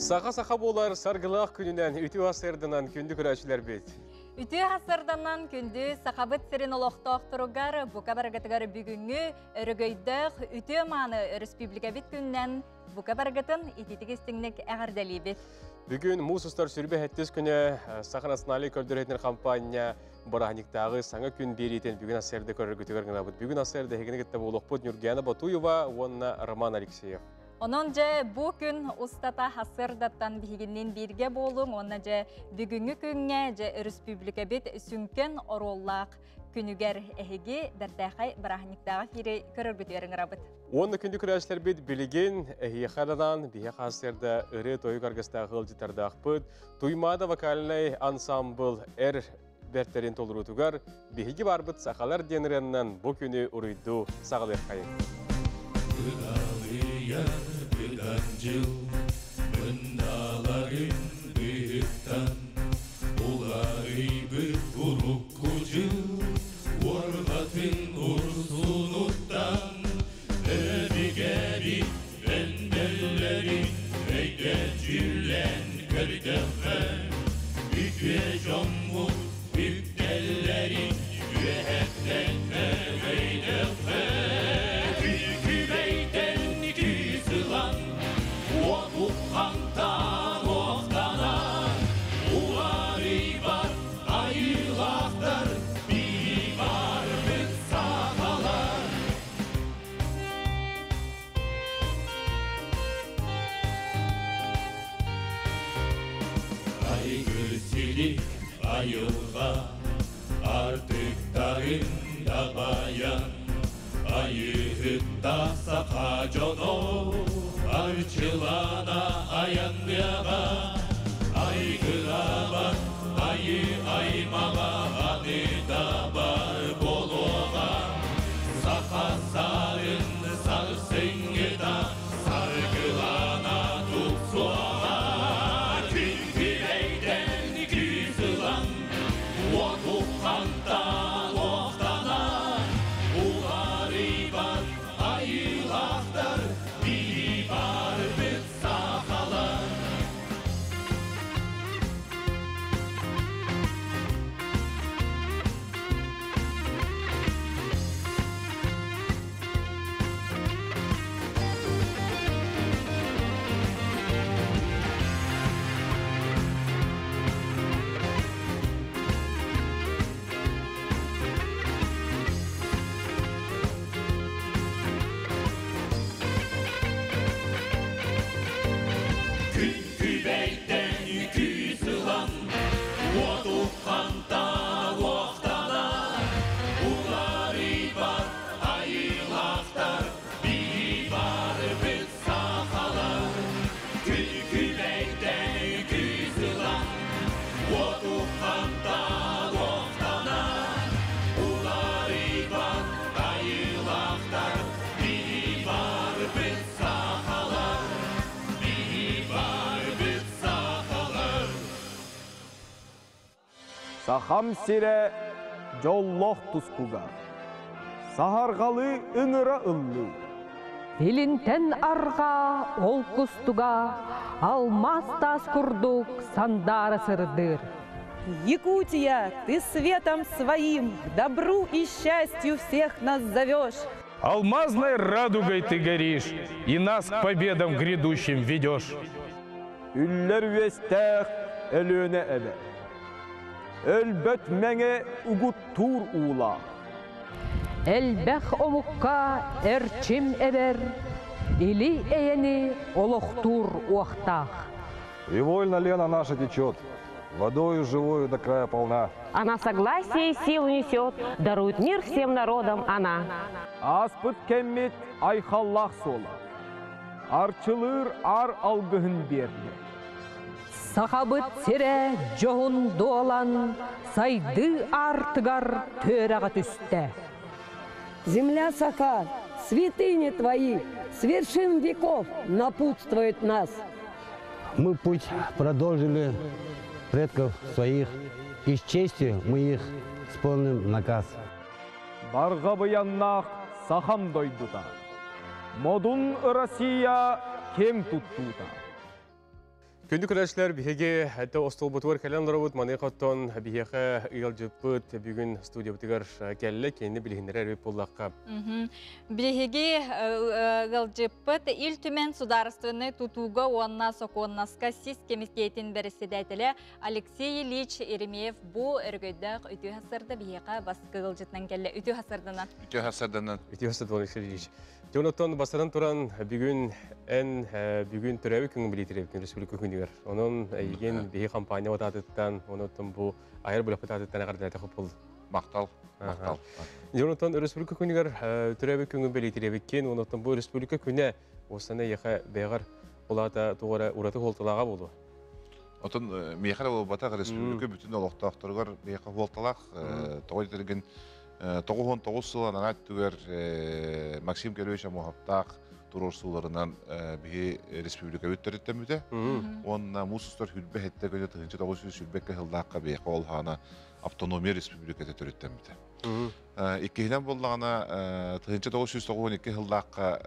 Саха саха буолар саргылаах күнүнэн үтүө сарсыарданан күндү көрөөччүлэрбит. Үтүө сарсыарданан күндү Сахабыт сирин олохтоохторугар бука барыгытыгар бүгүҥҥү өрөгөйдөөх үтүө мааны өрөспүүбүлүкэбит күнүнэн бука барыгытын ититик истиҥник эҕэрдэлиибит. Бүгүн муус устар сүрбэ сэттис күнэ Саха национальнай көрдөрүүтүн компания бырааһынньыктааҕы саҥа күн биэриитин бүгүн ассерда көрөргүтүгэр гынабыт. Бүгүн ассерда эһигини кытта буолуохпут Нюргиана Батуева уонна Роман Алексеев. Онон дьэ бу күн устата сарсыардаттан биһигинниин бииргэ буолуҥ уонна дьэ бүгүҥҥү күҥҥэ дьэ өрөспүүбүлүкэбит сүҥкэн оруоллаах күнүгэр эһиги бэртээхэй бырааһынньыктааҕы эфири көрөргүтүгэр ыҥырабыт. Уонна күндү көрөөччүлэрбит билигин эһиэхэ анаан биһиэхэ сарсыарда ырыа-тойук аргыстаах ыалдьыттардаахпыт. Туймаада вокальнай ансамбл эр бэртэрин толоруутугар биһиги барбыт сахалар диэн ырыаннан бу күнү уруйдуу саҕалыаххайыҥ. Ыналыйар быдан дьыл мындааларын быһыттан уларыйбыт урукку дьыл уорҕатын урсунуттан өбүгэбит өндөллөрүн өйдөтүллэн көрдөххө үтүө дьоммут үктэллэрин үөһэттэн өйдөххө күлкүбэйтэн күүс ылан уотуххантан уохтанан уларыйбат айыылаахтар бии барбыт сахалар. Айгыр-силик айылҕа артыктарын дабайан, Айыыһыттаах саха дьоно арчылана айанныаҕа. Айгыраабат айыы аймаҕа аны да бар буолуоҕа. Саха саарын сарсыҥҥыта саргылана тупсуоҕа. Күн күбэйтэн күүс ылан, уотуххантан уохтанан, уларыйбат айыылаахтар бии барбыт сахалар. Күн күбэйтэн күүс ылан, уотуххантан уохтанан, уларыйбат айыылаахтар бии барбыт сахалар. Күн күбэйтэн күүс ылан, уотуххантан уохтанан, уларыйбат айыылаахтар бии барбыт сахалар. Бии барбыт сахалар. Сахам сирэ дьоллоох тускуга, саһарҕалыы ыҥыра ыллыы. Илинтэн арҕаа ол кустуга алмаас таас курдук сандаара сырдыыр. Якутия, ты светом своим к добру и счастью всех нас зовешь. Алмазной радугой ты горишь и нас к победам грядущим ведешь. Үллэр үөстээх Өлүөнэ эбэ. Өлбөт мэҥэ угуттуур уулаах. Элбэх омукка эрчим эбэр, или эйэни олохтуур уохтаах. И вольно Лена наша течет, водою живою до края полна. Она согласие и силу несет, дарует мир всем народам она. Ааспыт кэммит айхаллаах суола. Арчылыыр аар алгыһын биэрдэ. Сахабыт сирэ дьоһун дуолан, сайдыы аартыгар түөрэҕэ түстэ. Земля Саха, святыни твои, с вершин веков напутствует нас. Мы путь продолжили предков своих, и с честью мы их исполним наказ. Барҕа быйаннаах сахам дойдута. Модун Россия кем туттуута. Күндү көрөөччүлэр, биһиги этэ остуолбутугар кэлэн олоробут. Маныаха оттон биһиэхэ ыалдьыппыт бүгүн студиябытыгар кэллэ. Кинини билиһиннэрэр эбит буоллахха. Биһиги ыалдьыппыт Ил Түмэн судаарыстыбаннай тутууга уонна сокуоннаска сис кэмитиэтин бэрэссэдээтэлэ Алексей Ильич Еремеев бу өрөгөйдөөх үтүө сарда биһиэхэ баскы ыалдьытынан кэллэ. Үтүө сарданан. Үтүө сарданан. Үтүө сарданан, Алексей Ильич. Дьонуттан бастатан туран бүгүн эн бүгүн төрөөбүт күҥүн билиитирэбит республика күнүгэр. Онон эйигин биһи компания атаатыттан, онуттан бу айар бөлөхпүт аатыттан эҕэрдэлэтэ хоппул. Махтал. Махтал. Дьонуттан республика күнүгэр төрөөбүт күҥүн билиитирэбиккин, онуттан бу республика күнэ осана ехе бэҕэр улаата тугара ураты хуолталааҕа буолуо. Отон миэхэ буолбатах республика бүтүн олохтоохторугар миэхэ хуолталаах тоҕо диэтэргин 99 сыл анараа өттүгэр Максим Кириллович Амуһаптаах туруорсууларынан биһи республикабыт төрүттэммитэ. Уонна муус устар хүрбэ хэттэ күнэ 1921 сыллаахха биһиэхэ ол хаана автономия республиката төрүттэммитэ. Иккиһинэн буоллаҕына 1992 сыллаахха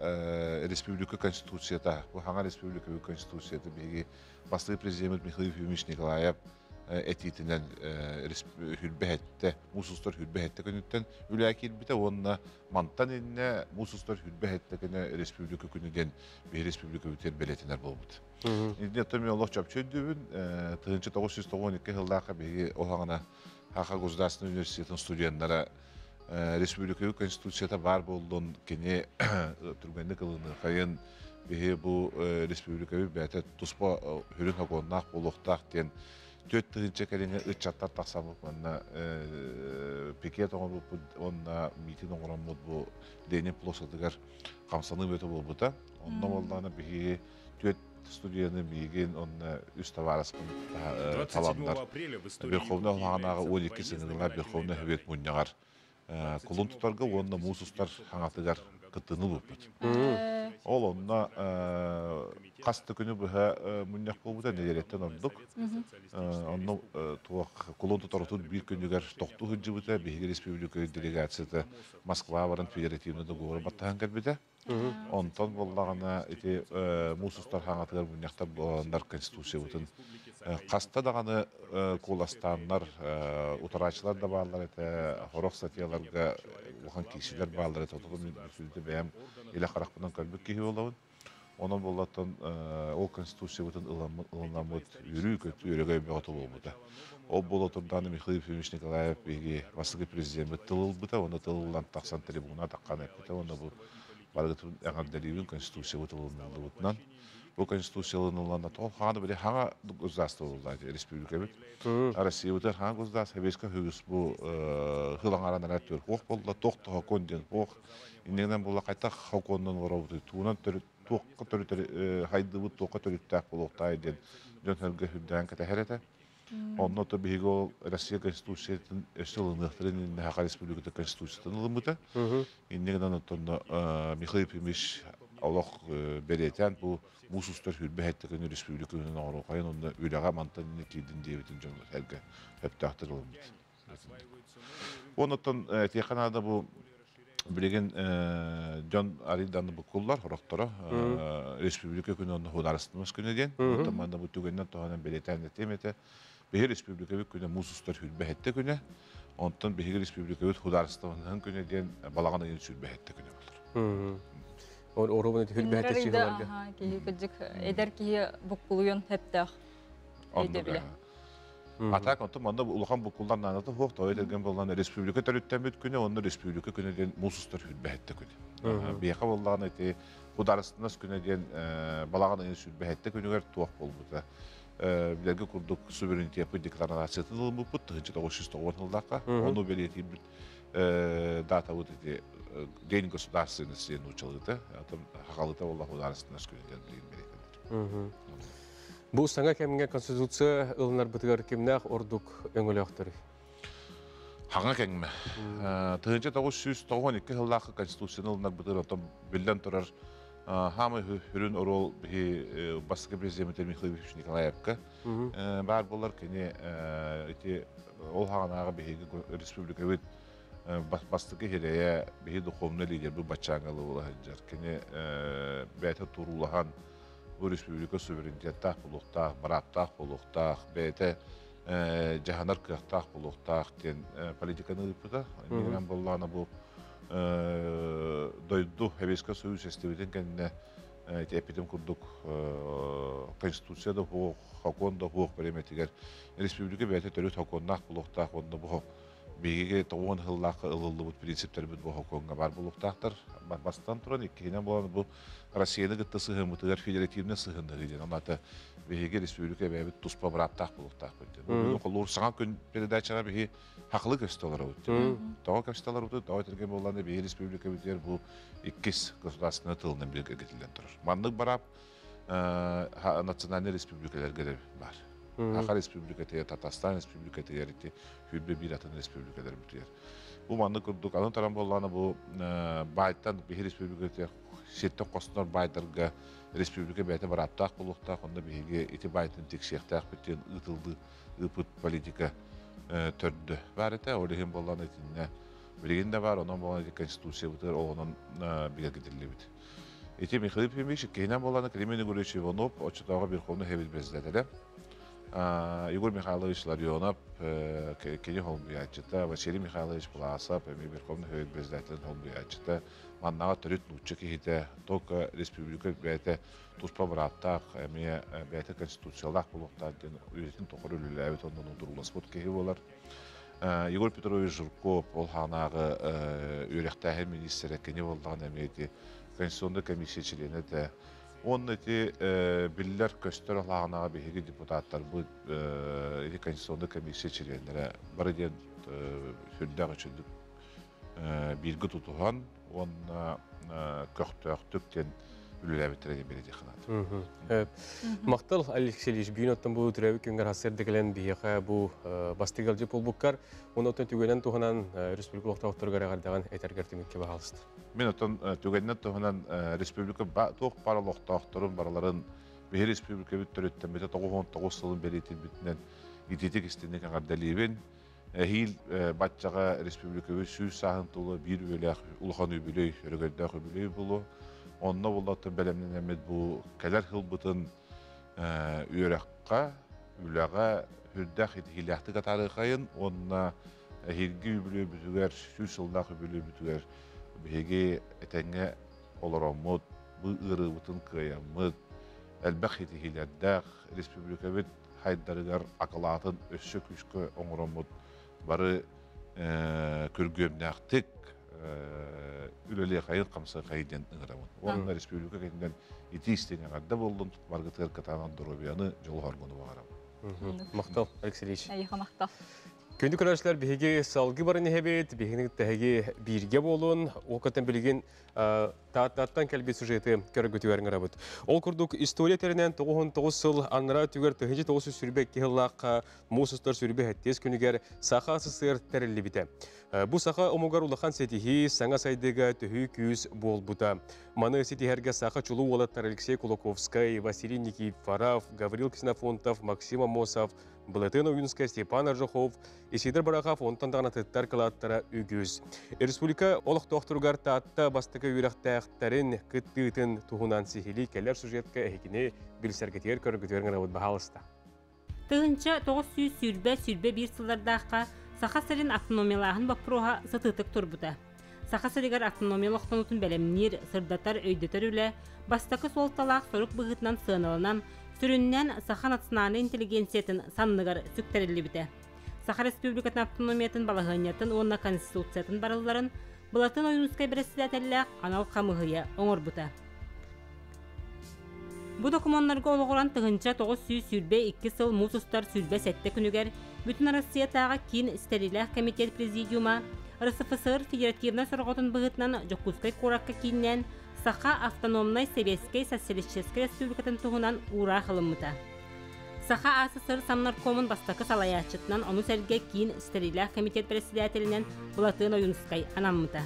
республика конституцията, бу хаҥа республика конституцията биһиги бастакы президеммит Михаил Ефимович Николаев этиитинэн хүрбэһэттэ, муус устар хүрбэһэттэ күнүттэн үлээ киирбитэ уонна мантан иннэ муус устар хүрбэһэттэ күнэ республика күнү диэн биһи республикабытыгар бэлиэтэнэр буолбут. Инни оттон мен олох чопчу өйдүүбүн, 1992 сыллаахха биһиги оһаҕына Хаха государственный университетын студеннара республика конституцията баар буоллун, кини түргэнник ылыныахайын, биһи бу республикабыт бэйэтэ туспа хүрүн хокуоннаах буолуохтаах диэн 4000 кэриҥэ ыччаттар тахсаммыт манна пикет оҥорбуппут уонна митинг оҥороммут бу Ленин площадыгар хамсаныы бөтө буолбута. Онно буоллаҕына биһиги түөрт студияны миигин уонна үс табаарыспын таланнар Верховнай Улаҕанааҕы 12 сыныгылар Верховнай Совет мунньаҕар кулун тутарга уонна муус устар хаҥатыгар кыттыыны ылбыппыт. Ол онно хас да күнү быһа мунньах буолбута, нэдиэлэттэн ордук. Онно туох кулун тутарутун биир күнүгэр тохтуу сылдьыбыта, биһиги республика делегацията Москва баран федеративный договору баттаһан кэлбитэ. Онтон буоллаҕына ити муус устар хаҥатыгар мунньахтар буоланнар конституциябытын хаста даҕаны куоластааннар утарааччылар да бааллар этэ, сорох статьяларга улахан киирсиилэр бааллар этэ. Отутун мин сүрүнтэ бэйэм илэ харахпынан көрбүт киһи буолабын. Онон буоллаттан ол конституциябытын ылынаммыт үөрүү-көтүү өрөгөй бөҕөтө буолбута. Ол буола турдаҕына Михаил Ефимович Николаев биһиги бастакы президеммит тыл ылбыта уонна тыл ылан тахсан трибуна таххан эппитэ уонна бу барыгытын эҕэрдэлиибин конституциябыт ылыныллыбытынан. Бу конституция ылыныллан тоҕо хаана били хаҥа государство буолла республикабыт. Россиябытыгар хаҥа государство Советскай Союз бу хылаҥаран эрэ төрүт буолла, туох тоһокон диэн туох иннинэн буолла хайтах хокуоннан олоробутуй туунан төрүт туохха төрүт хайдыбыт туохха төрүттээх буолуохтаай диэн дьон сэргэ сүрдээн кэтэһэр этэ. Онно то биһиги ол Россия Конституциятын өссө ылыныахтарын иннинэ Саха Республиката Конституциятын ылыммыта. Инньэ гынан оттон Михаил Ефимович олох бэлиэтээн бу муус устар хүрбэ хэттэ республика күнүн оҥоруохайын онно үлэҕэ мантан иннэ киирдин диэбитин дьон сэргэ сөптөөхтөр ылыммыт. Оннуттан этиэххэ наада бу билигин дьон арыйдааны буккуллар хорохторо республика күнэ онно судаарыстыбаннас күнэ диэн. Онтон манна бу түгэннэн туһанан бэлиэтээн этиэм этэ. Биһиги республикабыт күнэ муус устар хүрбэһэттэ күнэ. Онтон биһиги республикабыт судаарыстыбаннаһын күнэ диэн балаҕан ыйын сүрбэһэттэ күнэ болар. Оруобуна хүрбэһэттэ чыһыларга. Киһи кырдьык эдэр киһи буккулуйун сөптөөх өйдөбүлэ. А так онтон манна улахан буккуллар наадата суох, тоҕо этэргэн буоллаҕына республика төрүттэммит күнэ уонна республика күнэ диэн муус устар хүрбэһэттэ күнэ. Биһиэхэ буоллаҕына ити Худаарыстынас күнэ диэн балаҕан ыйын сүрбэһэттэ күнүгэр туох буолбута. Билэргэ курдук суверенитеппыт декларациятын ылыммыппыт 1990 сыллаахха. Ону бэлиэтиирбит датабыт ити День государственности диэн нууччалыыта, хахалыта буолла Худаарыстынас күнэ диэн билигин бэлиэтэнэр. Бу саҥа кэмҥэ Конституция ылынарбытыгар кимнээх ордук өҥөлөөхтөрүй? Хаҥа кэмҥэ. 1992 сыллаахы Конституцияны ылынарбытыгар оттон биллэн турар хаамай сүрүн оруол биһи бастакы президент Михаил Ефимович Николаевка баар буолар. Кини ити ол хаҕанааҕы биһиги республикабыт бастакы иһирэйэ биһи духовный лидербит баччааҥҥа ылыбыла сылдьар. Кини бэйэтэ туруулаһан. Бу республика суверенитеттаах буолуохтаах, бырааптаах буолуохтаах, бэйэтэ дьаһанар кыахтаах буолуохтаах диэн политиканы ыыппыта. Иннинэн буоллаҕына бу дойду Сэбиэскэй Союз эстибитин кэннэ ити эппитим курдук Конституция да суох, сокуон да суох бириэмэтигэр республика бэйэтэ төрүт сокуоннаах буолуохтаах уонна бу биһиги 90 сыллаахха ылыллыбыт принциптэрбит бу сокуоҥҥа баар буолуохтаахтар. Бастан туран, иккиһинэн буолан бу Россияны кытта сыһыаммытыгар федеративнай сыһыаннаһыы диэн. Ону биһиги республика бэйэбит туспа бырааптаах буолуохтаахпыт диэн. Бүгүн холуур саҥа күн передачаҕа биһи хахылы көстө олоробут. Тоҕо көстө олоробут? Тоҕо этэргэ буоллаҕына биһи республикабытыгар бу иккис государственный тылынан бигэргэтиллэн турар. Маннык бараап национальный республикаларга да бар. Саха республикатыгар, Татарстан республикатыгар ити хүрбэ биир атын республикалар бүтүөр. Бу маннык курдук аны таран буоллаҕына бу баайтан биһи республикатыгар сиртэн хостонор баайдарга республика бэйэтэ барааптаах буолуохтаах, онно биһиги ити баайтын тиксиэхтээхпит диэн ыытыллыы ыыппыт политика төрдө баар этэ. Ол иһин буоллаҕына итиннэ билигин да баар, онон буолан ити конституциябытыгар олоҕунан бигэргэтиллибит. Ити Михаил Ефимович иккиһинэн буоллаҕына Климент Егорович Иванов оччотооҕу Верховный Совет председателэ, Егор Михайлович Ларионов кини холбуйааччыта, Василий Михайлович Власов эмиэ Верховный Совет председателин холбуйааччыта, маннаҕа төрүт нуучча киһитэ, только республика бэйэтэ туспа бырааптаах, эмиэ бэйэтэ конституциялаах буолуохтаах диэн үйэтин тухары үлэлээбит оннун утуруласпыт киһи буолар. Егор Петрович Жирков ол хаанааҕы үөрэхтээһин министрэ кини буоллаҕына эмиэ ити конституционнай комиссия чилиэнэ этэ. Уонна ити биллэр-көстөр алааҕынаҕа биһиги депутаттарбыт ити конституционнай комиссия чилиэннэрэ бары диэн сүрдээх үчүгдүк бииргэ тутуһан уонна көхтөөхтүк диэн үлэлээбиттэрэ диэн бэлиэтиэххэ наада. Махтал, Алексей Ильич, бүгүн оттон бу төрөөбүт күнгэр хассырды кэлэн биһиэхэ бу бастык ыалдьыт буолбуккар, уонна оттон түгэнэн туһунан республика олохтоохторугар эҕэрдэҕин этэргэр түмүккэ баһаалыста. Мин оттон түгэнинэн туһунан республика туох баар олохтоохторун барыларын биһи республикабыт төрүттэммитэ 99 сылын бэлиэтиирбитинэн итиитик истинник эҕэрдэлиибин. Эһиил баччаҕа республикабыт 100 сааһын тула биир үйэлээх улахан үбүлүөй, өрөгөйдөөх үбүлүөй буолуо. Онно буллаттан бэлэмнэнэммит бу кэлэр сылбытын үөрэххэ, үлэҕэ сүрдээх итиһиилээхтик атаарыахайын уонна эһиилги үбүлүөйбүтүгэр, 100 сыллаах үбүлүөйбүтүгэр биһиги этэҥҥэ олороммут, бу ыарыыбытын кыайаммыт, элбэх ситиһиилэрдээх республикабыт хайдарыгар акылаатын өссө күүскэ оҥороммут бары күргүөмнээхтик үлэлиэхэйин, хамсыахайын диэн ыҥырабын. Уонна республика кэннинэн итии истиҥ эҕэрдэ буоллун, баргытыгар кытаанах доруобуйаны, дьолу-соргуну баҕарабын. Махтал, Алексей Ильич. Эйиэхэ махтал. Күндү көрөөччүлэр, биһиги салгыы баран иһэбит, биһигини тэһиги бииргэ буолун, ол кытын билигин Тааттаттан кэлбит сюжеты көргүтүгэр ыҥырабыт. Ол курдук, история тэринэн 99 сыл аннараа түгэр 1922 сыллаахха муус устар сүрбэ хэттиэс күнүгэр Саха СССР тэриллибитэ. Бу саха омугар улахан ситиһии, саҥа сайдыыга төһүү күүс буолбута. Маны ситиһэргэ саха чулуу уолаттар Алексей Кулаковскай, Василий Никифоров, Гаврил Ксенофонтов, Максим Аммосов, Былатыан Ойуунскай, Степан Аржаков, Исидор Барахов онтон даҕаны атыттар кылааттара үгүс. Республика олохтоохторугар Таатта бастакы үөрэхтээхтэрин кыттыытын туһунан сиһилии кэлэр сюжетка эһигини билсэргитигэр көрөргүтүгэр ыҥырабыт баһаалыста. 1920-21 сыллардаахха Саха сирин автономиялааһын боппуруоһа сытыытык турбута. Саха сиригэр автономия олохтонуутун бэлэмниир, сырдатар, өйдөтөр үлэ бастакы суолталаах сорук быһыытынан сыаналанан, сүрүннээн саха национальнай интеллигенциятын санныгар сүктэриллибитэ. Саха Республикатын автономиятын балаһыанньатын уонна Конституциятын барылларын Былатын Ойуунускай бэрэссэдээтэллээх анал хамыыһыйа оҥорбута. Бу докумуоннарга олоҕуран 1922 сыл муус устар 27 күнүгэр Бүтүн Арассыйатааҕы Киин ситэрилээх кэмитиэт президиума РСФСР федеративнай сорҕотун быһыытынан Дьокуускай куоракка кииннээн Саха автономнай Сэбиэскэй Социалистическай Республикатын туһунан уураах ылыммыта. Саха АССР Самнаркомун бастакы салайааччытынан ону сэргэ Киин ситэрилээх кэмитиэт председателинэн Былатыан Ойуунускай анаммыта.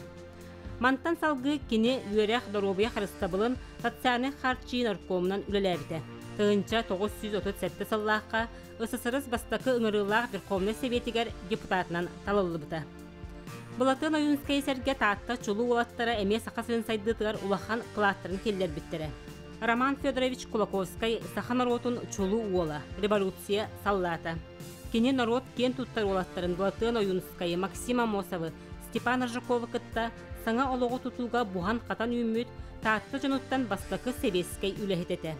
Мантан салгыы кини үөрэх, доруобуйа харыстабылын, социальнай харчы наркомунан үлэлээбитэ. 1937 сыллаахха СССР бастакы ыҥырыылаах Верховнай Сэбиэтигэр депутатынан талыллыбыта. Былатыан Ойуунскай сэргэ Таатта чулуу уолаттара эмиэ Саха сирин сайдыытыгар улахан кылааттарын киллэрбиттэрэ. Роман Федорович Кулаковскай саха норуотун чулуу уола, революция саллаата. Кини норуот киэн туттар уолаттарын Былатыан Ойуунускайы, Максим Аммосовы, Степан Аржаковы кытта саҥа олоҕу тутууга буһан-хатан үүммүт Таатта дьонуттан бастакы сэбиэскэй үлэһит этэ.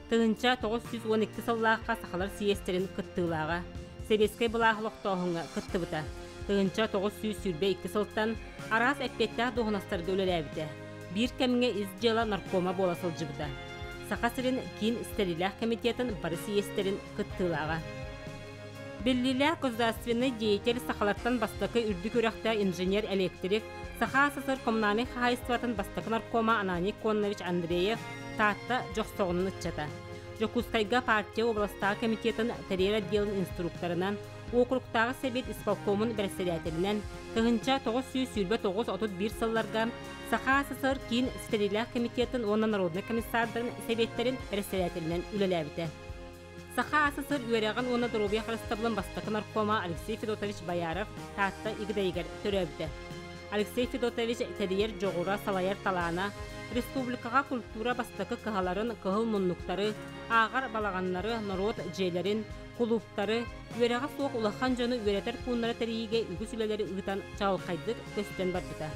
1912 сыллаахха сахалар сийиэстэрин кыттыылааҕа, сэбиэскэй былаах олохтооһуҥҥа кыттыбыта. 1922 сылтан араас эппиэттээх дуоһунастарга үлэлээбитэ. Биир кэмҥэ ис дьыала наркома буола сылдьыбыта. Саха сирин киин ситэрилээх комитетын бары сийиэстэрин кыттыылааҕа. Биллиилээх государственнай деятель сахалартан бастакы үрдүк үөрэхтээх инженер-электрик, Саха СССР коммунальнай хаһаайыстыбатын бастакы наркома Ананий Коннович Андреев Таатта Дьохсоҕунун ыччата. Дьокуускайга партия уобаластааҕы комитетын тэрийэр отделын инструкторынан, уокуруктааҕы сэбиэт исполкомун бэрэссэдээтэлинэн 1929-31 сылларга Саха СССР Киин ситэриилээх комитетын уонна народнай комиссардарын сэбиэттэрин бэрэссэдээтэлинэн үлэлээбитэ. Саха СССР үөрэҕин уонна доруобуйа харыстабылын бастакы наркома Алексей Федотович Бояров Таатта Игидэйигэр төрөөбүтэ. Алексей Федотович тэрийэр дьоҕура, салайар талаана, республикаҕа культура бастакы кыһаларын, кыһыл муннуктары, ааҕар балаҕаннары, норуот дьиэлэрин, кулууптары, үөрэҕэ суох улахан дьону үөрэтэр пууннары тэрийиигэ үгүс үлэлэри ыытан чаҕылхайдык көстөн барбыта.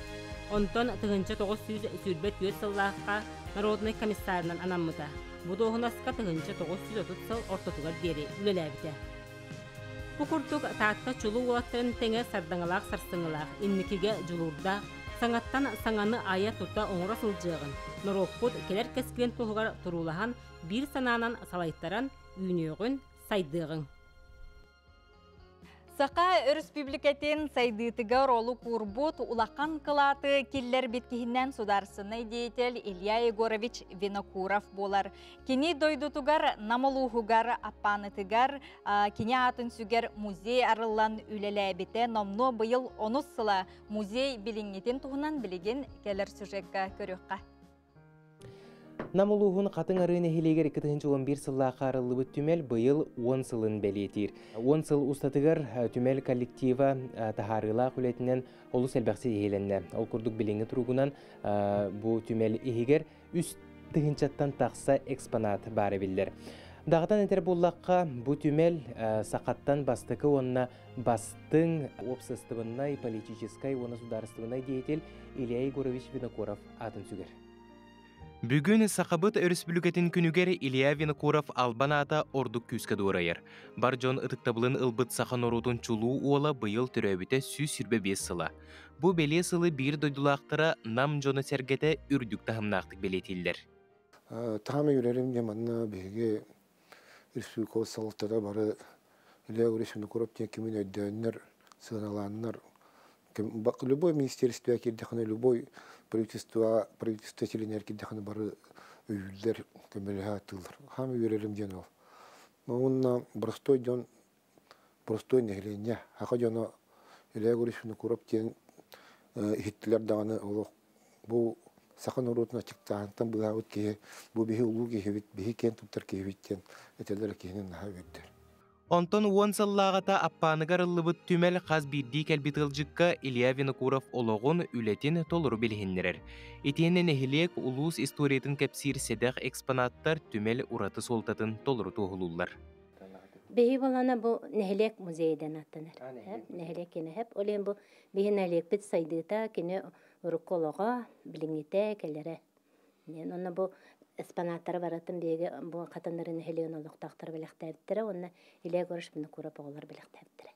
Онтон 1924 сыллаахха народнай комиссарынан анаммыта. Бу дуоһунаска 1930 сыл ортотугар диэри үлэлээбитэ. Бу курдук Таатта чулуу уолаттарын тэҥэ сардаҥалаах сарсыҥҥылаах, инникигэ дьулуурдаах, саҥаттан саҥаны айа-тута оҥоро сылдьыаҕын, норуоппут кэлэр кэскилин туһугар туруулаһан, биир санаанан салайтаран, үүнүөҕүн, сайдыаҕыҥ. Саха Өрөспүүбүлүкэтин сайдыытыгар олук уурбут улахан кылааты киллэрбит киһинэн судаарсынай деятель Илья Егорович Винокуров буолар. Кини дойдутугар Нам улууһугар Аппаанытыгар кини аатын сүгэр музей арыллан үлэлээбитэ номнуо быйыл онус сыла музей билиҥҥитин туһунан билигин кэлэр сюжекка көрүөххэ. Нам улууһун Хатыҥ Арыы нэһилиэгэр 2011 сыллаахха арыллыбыт түмэл быйыл 10 сылын бэлиэтиир. 10 сыл устатыгар түмэл коллектива таһаарыылаах үлэтинэн олус элбэх ситиһиилэннэ. Ол курдук билиҥҥи туругунан бу түмэл иһигэр үс тыһыынчаттан тахса экспонат баара биллэр. Даҕатан этэр буоллахха, бу түмэл сахаттан бастакы уонна бастыҥ уопсастыбаннай, политическай уонна судаарыстыбаннай деятель Илья Егорович Винокуров аатын сүгэр. Бүгүн Сахабыт Өрөспүүбүлүкэтин күнүгэр Илья Винокуров албан аата ордук күүскэ дуорайар. Бар дьон ытыктабылын ылбыт саха норуотун чулуу уола быйыл төрөөбүтэ 125 сыла. Бу бэлиэ сылы биир дойдулаахтара Нам дьоно-сэргэтэ үрдүк таһымнаахтык бэлиэтииллэр. Таһым үөрэрим диэн манна биһиги республика салалтата бары Илья Егорович Винокуров диэн кимин өйдөөннөр, сыаналааннар любой министерство киирдэххинэ, любой правительство правительство чилиэнигэр киирдэххинэ бары өйүүллэр, көмөлөһө атыыллар. Хаам үөрэрим диэн ол. Уонна простой дьон, простой нэһилиэнньэ, саха дьоно Илья Егорович Винокуров диэн иһиттилэр даҕаны олох бу саха норуотун аччыктааһынтан быыһаабыт киһи, бу биһи улуу киһибит, биһи киэн туттар киһибит диэн этэллэрэ киһини наһаа үөрдэр. Онтон уон сыллааҕыта Аппааныгар ыллыбыт түмэл хас биирдии кэлбит ыалдьыкка Илья Винокуров олоҕун, үлэтин толору билиһиннэрэр. Итиэннэ нэһилиэк, улуус историятын кэпсиир сэдэх экспонаттар түмэл ураты суолтатын толору туоһулууллар. Биһи болана бу нэһилиэк музейдан аттанар. Нэһилиэк кинэһэп. Ол иһин бу биһи нэһилиэкпит сайдыыта кини урукку олоҕо, билиҥҥитэ кэлэрэ. Диэн онно бу экспонаттары барытын биһиги бу Хатаннары нэһилиэгин олохтоохторо бэлэхтээбиттэрэ уонна Илья Егорович Винокуров оҕолор бэлэхтээбиттэрэ.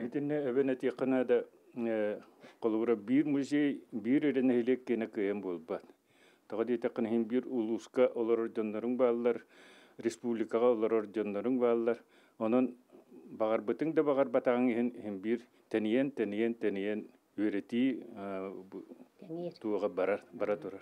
Итиннэ эбэн этиэххэ наада, холобура биир музей биир эрэ нэһилиэк киэнэ кыайан буолбат. Тоҕо диэтэххинэ иһин биир улууска олорор дьонноруҥ бааллар, республикаҕа олорор дьонноруҥ бааллар. Онон баҕарбытыҥ да баҕарбатаҕыҥ иһин иһин биир тэнийэн, тэнийэн, тэнийэн үөрэтии туоҕа барар, бара турар.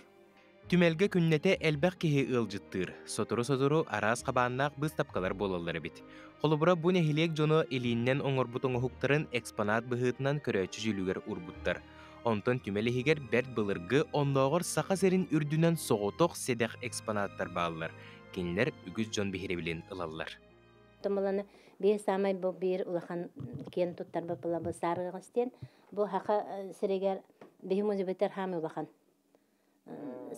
Түмэлгэ күннэтэ элбэх киһи ыалдьыттыыр. Сотору-сотору араас хабааннаах быыстапкалар буолаллар эбит. Холобура, бу нэһилиэк дьоно илииннэн оҥорбут оҥоһуктарын экспонат быһыытынан көрөөччү дьүүлүгэр уурбуттар. Онтон түмэл иһигэр бэрт былыргы, оннооҕор Саха сирин үрдүнэн соҕотох сэдэх экспонаттар бааллар. Кинилэр үгүс дьон биһирэбилин ылаллар. Тумуланы биир саамай бу биир улахан киэн туттар бу саарыаҕас диэн бу хаха сиригэр биһи музейбытар хаамай улахан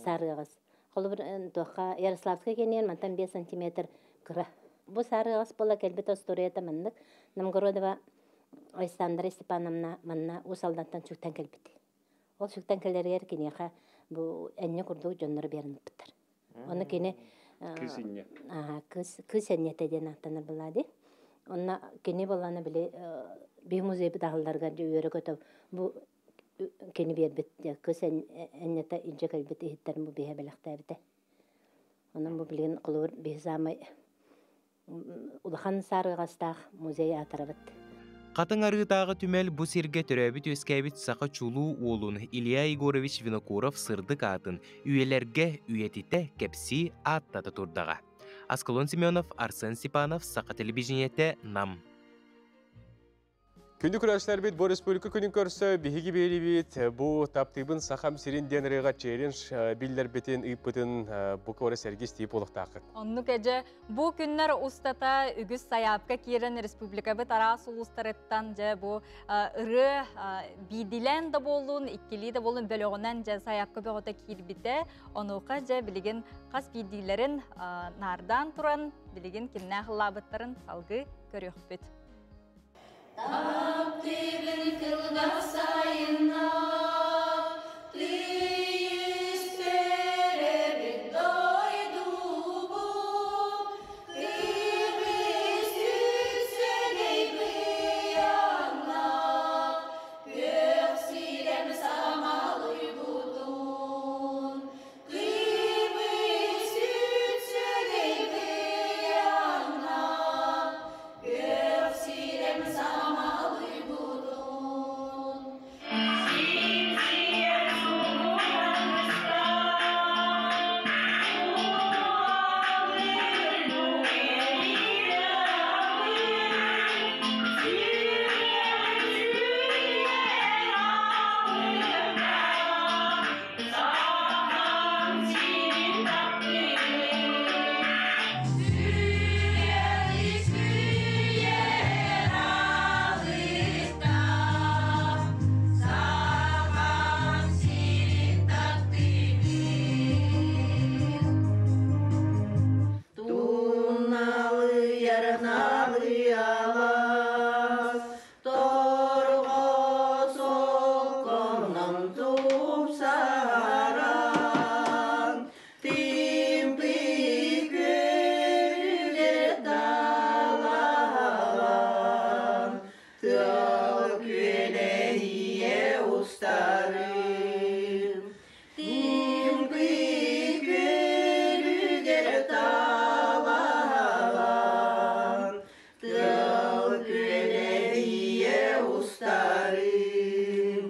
саарыаҕас. Холобур туохха Ярославскай кэнниэн мантан 5 сантиметр кыра. Бу саарыгас буола кэлбит остуоруйата маннык. Новгородова Александра Степановна манна Уус Алдантан сүктэн кэлбит. Ол сүктэн кэлэригэр киниэхэ бу энньэ курдук дьоннору биэрэн ыппыттар. Ону кини Кыс инньэ. Кыс кыс энньэтэ диэн ааттанар былаа дии. Онно кини буоллаана били биһи музейбыт аһылларыгар үөрэ-көтө бу кини биэрбит кыс энньэтэ илдьэ кэлбит иһиттэрин бу биһэ бэлэхтээбитэ. Онон бу билигин холобур биһи саамай улахан саарыгастаах музей аатырабыт. Хатыҥ Арыытааҕы түмэл бу сиргэ төрөөбүт-үөскээбит саха чулуу уолун Илья Егорович Винокуров сырдык аатын үйэлэргэ үйэтитэ кэпсии ааттата турдаҕа. Аскалон Семенов, Арсен Степанов, Саха телевидениетэ, Нам. Күндү көрөөччүлэрбит, бу республика күнүн көрсө биһиги биэрибит бу таптыыбын Сахам сирин диэн ырыаҕа челлендж биллэрбитин, ыыппытын бу куора сэргис тиип олохтааххыт. Оннук эдьэ, бу күннэр устата үгүс сайаапка киирэн республикабыт араас улуустарыттан дьэ бу ырыа биирдиилээн да буоллун, иккилии да буоллун бөлөҕүнэн дьэ сайаапка бөҕөтө киирбитэ. Онуоха дьэ билигин хас биирдиилэрин наардаан туран билигин кимнээх ыллаабыттарын салгыы көрүөхпүт. Таптыыбын кылгас сайынна, тыйыс төрөбүт дойдубун, кыргыз үксэгэй быйаҥна, күөх сирэм самалыйбытын, кыргыз үксэгэй быйаҥна, күөх сирэм самалыйбытын. Симсийэр сулуһан Туналыйар-налыйалас, торҕо солконон тупсаран, тимпи күөлүгэр далаһалан, тыал күөлэһийэ устарын. Тимпи күөлүгэр талаһалан, тыал күөлэһийэ устарын.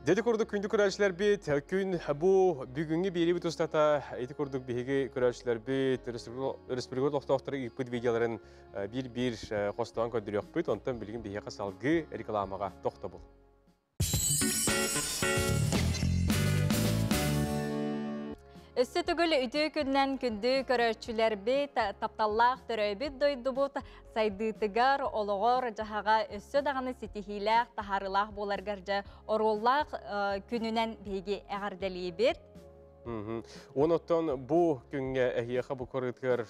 Деди курдук күндү көрөөччүлэрбит, күн бу бүгүҥҥү биэрибит устата ити курдук биһиги көрөөччүлэрбит республика олохтоохторо ыыппыт видеоларын биир-биир хостоон көрдөрүөхпүт. Онтон билигин биһиэхэ салгыы рекламаҕа тохтобул. Өссө төгүл үтүө күннэн күндү көрөөччүлэрбит, тапталлаах төрөөбүт дойдубут сайдыытыгар, олоҕор, дьаһаҕа өссө даҕаны ситиһиилээх, таһаарыылаах буоларгар дьэ оруоллаах күнүнэн биһиги эҕэрдэлиибит. Оттон бу күҥҥэ эһиэхэ бу көрүтүгэр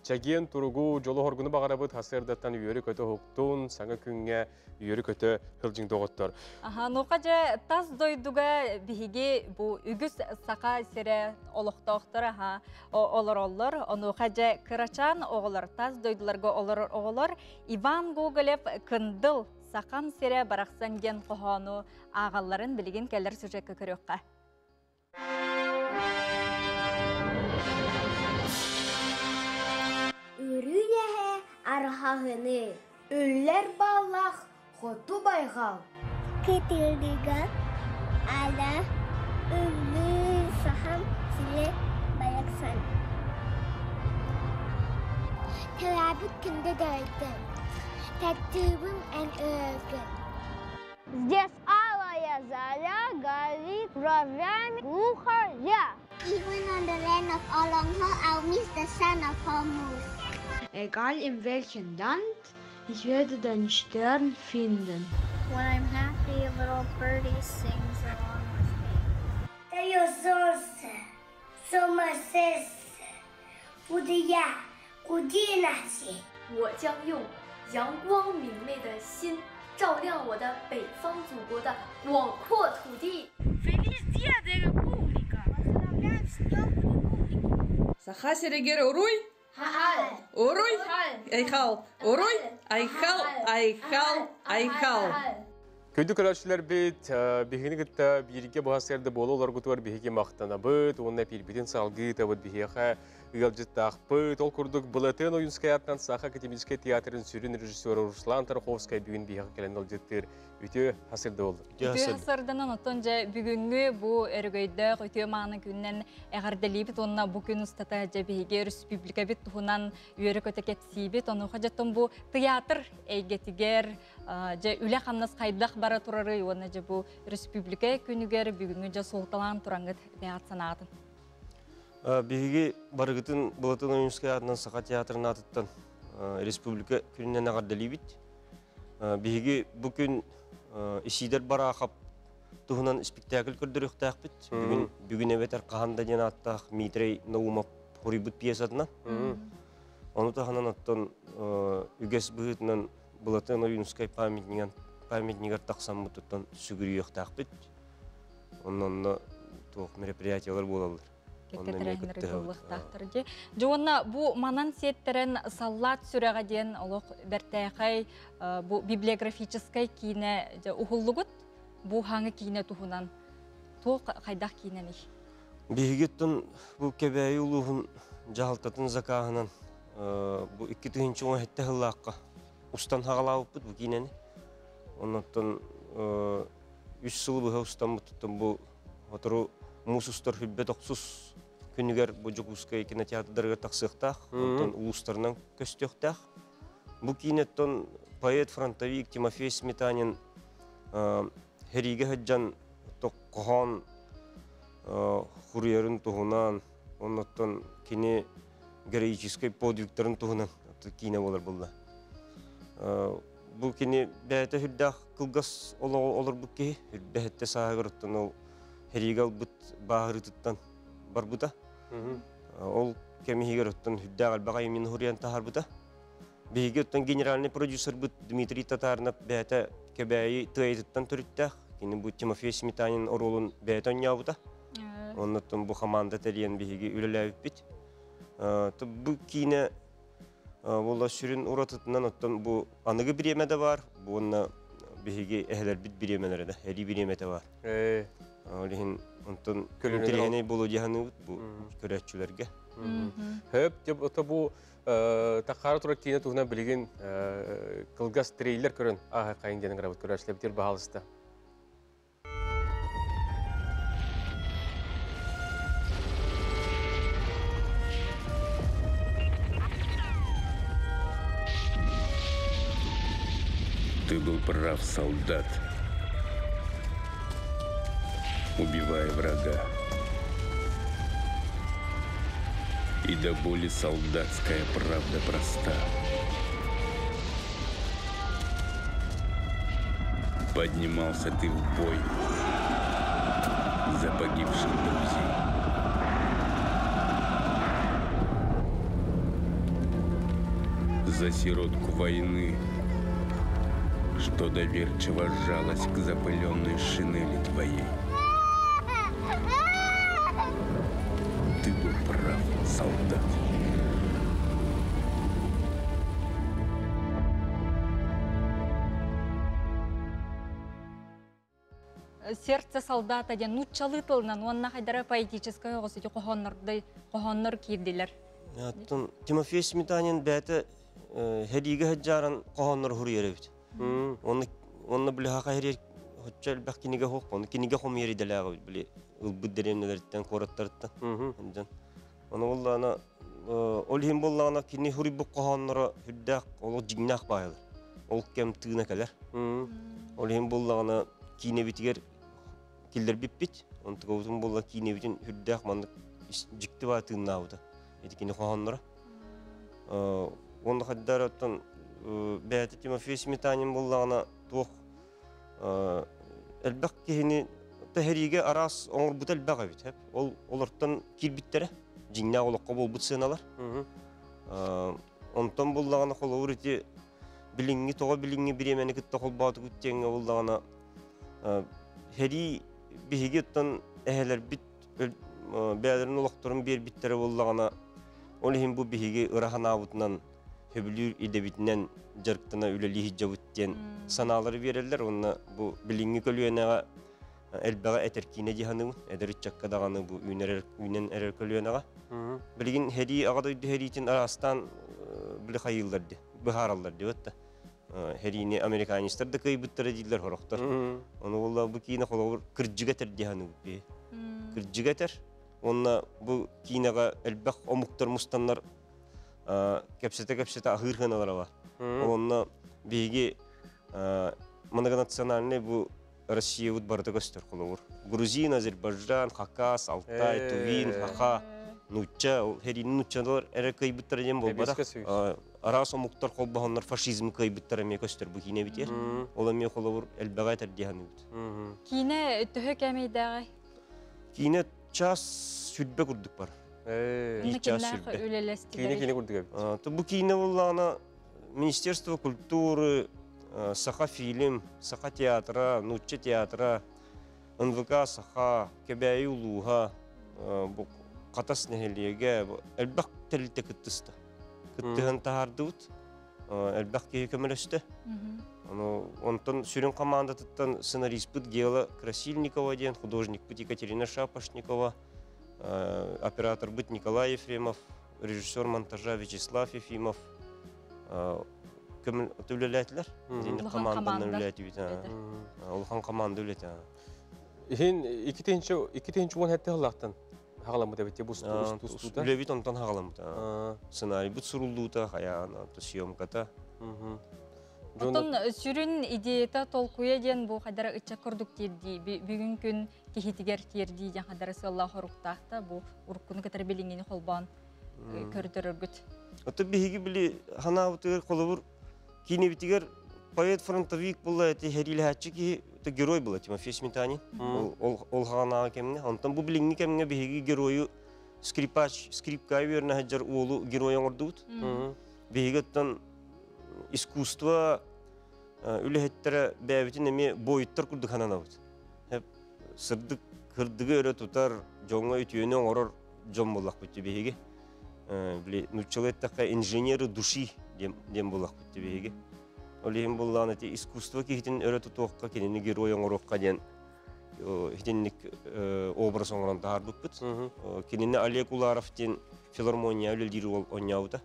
чэгиэн туругу, дьолу-хоргуну баҕарабыт сарсыардаттан үөрү-көтө уһуктун, саҥа күҥҥэ үөрү-көтө сылдьыҥ доҕоттор. Аха, нуха дьэ тас дойдуга биһиги бу үгүс саха сирэ олохтоохтор аха олороллор. Онуоха дьэ кырачаан оҕолор, тас дойдуларга олорор оҕолор Иван Гоголев Кындыл сахам сирэ барахсан диэн хоһоону ааҕалларын билигин кэлэр сюжекка көрүөххэ. Үрүҥ эһэ арҕаһыны, үллэр баллах хоту байҕал. Кытылыга ала ыллыы сахам сирэ барахсан. Төрөөбүт күндү дойдум, таптыыбын эн өргүн. Здесь алая заря горит бровями глухаря. Even on the land of Olongho, I'll miss the sound of Hormuz. Egal in welchem Land, ich werde deinen Stern finden. When I'm happy, a little birdie sings along with me. Даю солнце. Сумасшедшая. Буду я. 11. 我将用阳光明媚的心，照亮我的北方祖国的广阔土地。 Саха сиригэр уруй! Уруй! Айхал! Уруй! Айхал! Айхал! Айхал! Күндү көрөөччүлэрбит, биһигини кытта бииргэ бу сарсыарда буола олоргутугар биһиги махтанабыт уонна пиирбитин салгыы ыытабыт биһиэхэ ыалдьыттаахпыт. Ол курдук Былатыан Ойуунскай аатынан Саха академическай театрын сүрүн режиссера Руслан Тарховскай бүгүн биһиэхэ кэлэн ыалдьыттыыр үтүө сарсыарда буолла. Үтүө сарсыарданан оттон дьэ бүгүҥҥү бу өрөгөйдөөх үтүө мааны күнүнэн эҕэрдэлиибит уонна бу күн устата дьэ биһиги өрөспүүбүлүкэбит туһунан үөрэ-көтө кэпсиибит. Онуоха дьэ бу тыйаатыр эйгэтигэр дьэ үлэ-хамнас хайдах бара турарый уонна дьэ бу өрөспүүбүлүкэ күнүгэр бүгүҥҥү дьэ суолталаан тураҥҥыт бэйэҕит санаатын. Биһиги барыгытын Былатын Ойуунскай аатынан Саха театрын аатыттан республика күнүнэн эҕэрдэлиибит. Биһиги бу күн Исидор Барахов туһунан спектакль көрдөрүөхтээхпит. Бүгүн бүгүн эбэтэр хаһан да диэн ааттаах Дмитрий Наумов хоруйбут пьесатынан. Ону таһынан оттон үгэс быһыытынан Былатыан Ойуунускай памятниган памятнигар тахсаммыт оттон сүгүрүйүөхтээхпит. Онно туох мероприятиялар буолаллар. Кэккэ тэрээһиннэри ыллыахтаахтар дии. Дьэ уонна бу манан сиэттэрэн Саллаат сүрэҕэ диэн олох бэртээхэй бу библиографическай киинэ дьэ уһуллугут. Бу хаҥы киинэ туһунан туох хайдах киинэний? Биһиги оттон бу Кэбээйи улууһун дьаһалтатын закааһынан бу 2017 сыллаахха устан хаҕалаабыппыт бу киинэни. Оннуттан үс сыл быһа устаммыттан бу Сотору муус устар хүрбэт охсус күнүгэр бу Дьокуускай кинотеатрдарыгар тахсыахтаах, онтон улуустарынан көстүөхтээх. Бу киинэттэн поэт-фронтовик Тимофей Сметанин сэриигэ сылдьан хоһоон хуруйарын туһунан, оннуттан кини героическай подвигтарын туһунан киинэ буолар буолла. Бу кини бэйэтэ сүрдээх кылгас олоҕу олорбут киһи, үрбэһэттэ сааһыгар оттон ол сэриигэ ылбыт бааһырыытыттан барбыта. Ол кэм иһигэр оттон сүрдээх элбэх айымньыны суруйан таһаарбыта. Биһиги оттон генеральный продюсербыт Дмитрий Татаринов бэйэтэ Кэбээйи Тыайытыттан төрүттээх. Кини бу Тимофей Сметанин оруолун бэйэтэ оонньообута. Оннуттан бу хамаанда тэрийэн биһиги үлэлээбиппит. Бу киинэ Буолла сүрүн уратытынан оттон бу аныгы бириэмэ да баар, бу уонна биһиги эһэлэрбит бириэмэлэрэ да, эрии бириэмэтэ баар. Ол иһин онтон интэриэһинэй буолуо дии саныыбыт бу көрөөччүлэргэ. Хөп, ото бу тахаара турар киинэ туһунан билигин кылгас трейлер көрөн ааһа хайын диэн ыҥырабыт көрөөччүлэрбитигэр баһаалыста. Ты был прав, солдат, убивая врага. И до боли солдатская правда проста. Поднимался ты в бой за погибших друзей. За сиротку войны, что доверчиво сжалась к запыленной шинели твоей. Ты был прав, солдат. Сердце солдата диэн нууччалыы тылынан уонна хайдара поэтическай оҕус ити хоһооннордой хоһооннор киирдилэр. Оттон Тимофей Сметанин бэйэтэ сэриигэ сылдьааран хоһооннору суруйар эбит. Онно онно били хаха хэрийэр оччо элбэх кинигэ суох, ону кинигэ хомуйар идэлээх эбит били ылбыт дэриэбинэлэриттэн, куораттарыттан. Дьон. Ону буоллаҕына ол иһин буоллаҕына кини суруйбут хоһоонноро сүрдээх олох дьиҥнээх баайылар. Ол кэм тыына кэлэр. Ол иһин буоллаҕына киинэбитигэр киллэрбиппит. Онтукабытын буолла киинэбитин сүрдээх маннык дьикти баа тыыннаабыта. Ити кини хоһоонноро. Уонна хайдах эрэ оттон бэйэтэ Тимофей Сметанин буоллаҕына туох элбэх киһини Тэһэриигэ араас оҥорбута элбэх эбит. Ол олортон киирбиттэрэ. Дьиҥнээх олоххо буолбут сыаналар. Онтон буллаҕына холобур ити билиҥҥи тоҕо билиҥҥи бириэмэни кытта холбоотугут диэҥҥэ буллаҕына һэрии биһиги оттон эһэлэрбит бэйэлэрин олохторун биэрбиттэрэ буоллаҕына ол иһин бу биһиги ыра санаабытынан сөбүлүүр идэбитинэн дьарыктана үлэлии сылдьабыт диэн санаалары биэрэллэр уонна бу билиҥҥи көлүөнэҕэ элбэҕи этэр киинэ дии саныыбын. Эдэр ыччакка даҕаны бу үүнэр үүнэн эрэр көлүөнэҕэ. Билигин һэрии аҕа дойду һэриитин араастаан били хайыыллар дии, быһаараллар дии да. Һэриини американецтар да кыайбыттара дииллэр сорохтор. Ону буолла бу киинэ холобур кырдьыга этэр дии саныыбыт биһи. Кырдьыга этэр. Уонна бу киинэҕэ элбэх омуктар мустаннар кэпсэтэ-кэпсэтэ аһыыр хыаналара бар. Онно биһиги многонациональный бу Россиябыт барыта көстөр холобур. Грузин, Азербайджан, Хакас, Алтай, Тувин, Хаха, нуучча, һэриини нууччалар эрэ кыайбыттара диэн буолбатах. Араас омуктар холбоһоннор фашизм кыайбыттара эмиэ көстөр бу киинэ битиэр. Ол эмиэ холобур элбэҕи этэр дии саныыбыт. Киинэ төһө кээмэйдээҕий? Киинэ час сүрбэ курдук бар. Биир час сүрбэ. Киинэ киинэ курдук эбит. Бу киинэ буоллаҕына Министерство культуры, Саха фильм, Саха театра, Нуучча театра, НВК Саха, Кэбээйи улууһа, бу Хатас нэһилиэгэ элбэх тэрилтэ кыттыста. Кыттыһан таһаардыбыт. Элбэх киһи көмөлөстө. Ону онтон сүрүн командатыттан сценариспыт Гела Красильникова диэн, художникпыт Екатерина Шапошникова, операторбыт Николай Ефремов, режиссер монтажа Вячеслав Ефимов үлэлээтилэр. Команданан үлэлээтибит. Улахан команда үлэтэ. Иһин 2017 сыллаахтан хаҕаламмыт эбит бу устуута. Үлэбит онтон хаҕаламмыт. Сценарийбыт суруллуута, хайаан, съемката. Оттон сүрүн идеята толкуйа диэн бу хайдара ыччат курдук тиэрдии, бүгүн күн киһитигэр тиэрдии диэн хайдара сыаллаах хоруктаахта бу уруккуну кытары билиҥҥини холбоон көрдөрөргүт. Ото биһиги били ханаабытыгар холобур киинэбитигэр поэт-фронтовик буолла эти хэриилэһээччи киһи это герой была Тимофей Сметанин. Ол хаҕанааҕы кэмҥэ. Онтон бу билиҥҥи кэмҥэ биһиги геройу скрипач, скрипка үөрэнэ сылдьар уолу герой оҥордубут. Биһиги оттон искусство үлэһиттэрэ бэйэбитин эмиэ буойуттар курдук сананабыт. Сырдык кырдыгы өрө тутар, дьоҥҥо үтүөнү оҥорор дьон буоллахпыт биһиги. Били нууччалыы эттэххэ инженеры души диэн буоллахпыт биһиги. Ол иһин буоллаҕына ити искусство киһитин өрө тутуохха, кинини герой оҥоруохха диэн итинник образ оҥорон таһаарбыппыт. Кинини Олег Уларов диэн филармония үлэлиир уол оонньообута.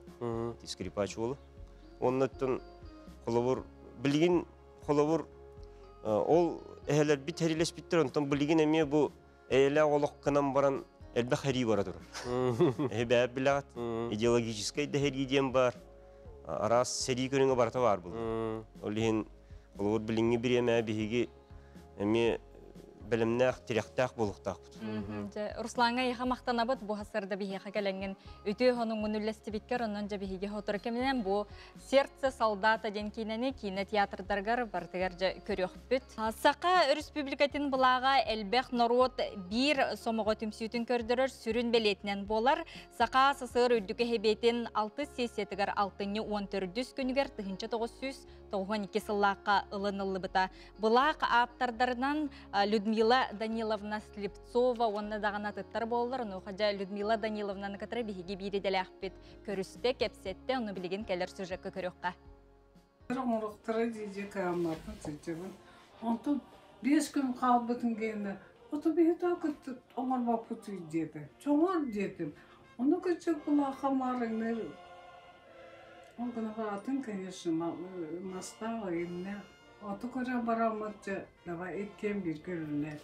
Скрипач уолу. Оннуттан холобур билигин холобур ол эһэлэрбит хэрилэспиттэр, онтон билигин эмиэ бу эйэлээх олох гынан баран элбэх хэрии бара турар. Эһи бэйэт билэҕит, идеологическай да хэрии диэн бар, араас сэрии көрүҥэ барыта баар буолар. Ол иһин холобур билиҥҥи бириэмэ биһиги эмиэ бэлэмнээх, тирэхтээх буолуохтаахпыт. Дьэ, Руслаҥҥа эйиэхэ махтанабыт бу сарда биһиэхэ кэлэҥҥин үтүө хонуҥҥун үллэстибиккэр, онон дьэ биһиги сотору кэминэн бу «Сердце солдата» диэн киинэни киинэ театрдарыгар барытыгар дьэ көрүөхпүт. Саха Өрөспүүбүлүкэтин былааҕа элбэх норуот биир сомоҕо түмсүүтүн көрдөрөр сүрүн бэлиэтинэн буолар. Саха СССР үрдүкү Сэбиэтин алтыс сессиятыгар алтынньы 14 күнүгэр 1992 сыллаахха ылыныллыбыта. Былаах ааптардарынан Людмила Даниловна Слепцова уонна даҕаны атыттар буоллар, онуоха дьэ Людмила Даниловнаны кытары биһиги биир идэлээхпит көрүстэ, кэпсэттэ, ону билигин кэлэр сюжекка көрүөххэ. Оҥоруохтара дии кыаммаппын сылдьабын. Онтон 5 күн хаалбытын кэннэ, ото биһи кытта оҥорбоппут диэтэ. Чоҥор диэтим. Ону кыччык былаахха маарыҥныыр. Ол гына атын, конечно, мастаах иннэ. Оту көрө бараммыт дьэ, давай иккиэн бииргэ үлэлэр.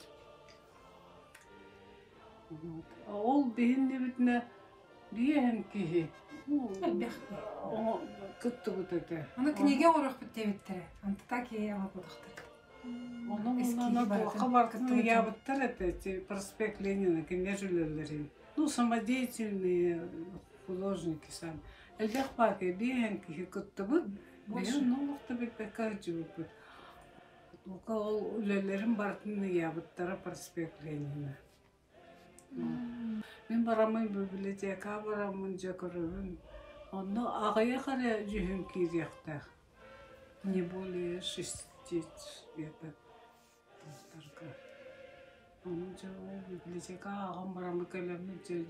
Ол биһиннибитинэ биэһин киһи кыттыбыт этэ. Аны книга оҥоруохпут диэбиттэрэ. Антата киһи оҥорботохтор. Онон туохха барытын ыйаабыттар этэ, проспект Ленина кинилэр үлэлэрин. Ну, самодеятельные художники сам. Элбэх баакы биэһэн киһи кыттыбыт. Бэйэн олохто билбэккэ сылдьыбыппыт. Лука ол үлэлэрин барытын ыйаабыттара проспект Ленина. Мин бараммын библиотека бараммын дьэ көрөбүн. Онно аҕыйах эрэ дьүһүн киириэхтээх. Не более шести где-то тылларга. Ону дьэ ол библиотека ааҕан бараммын кэлэммин дьэ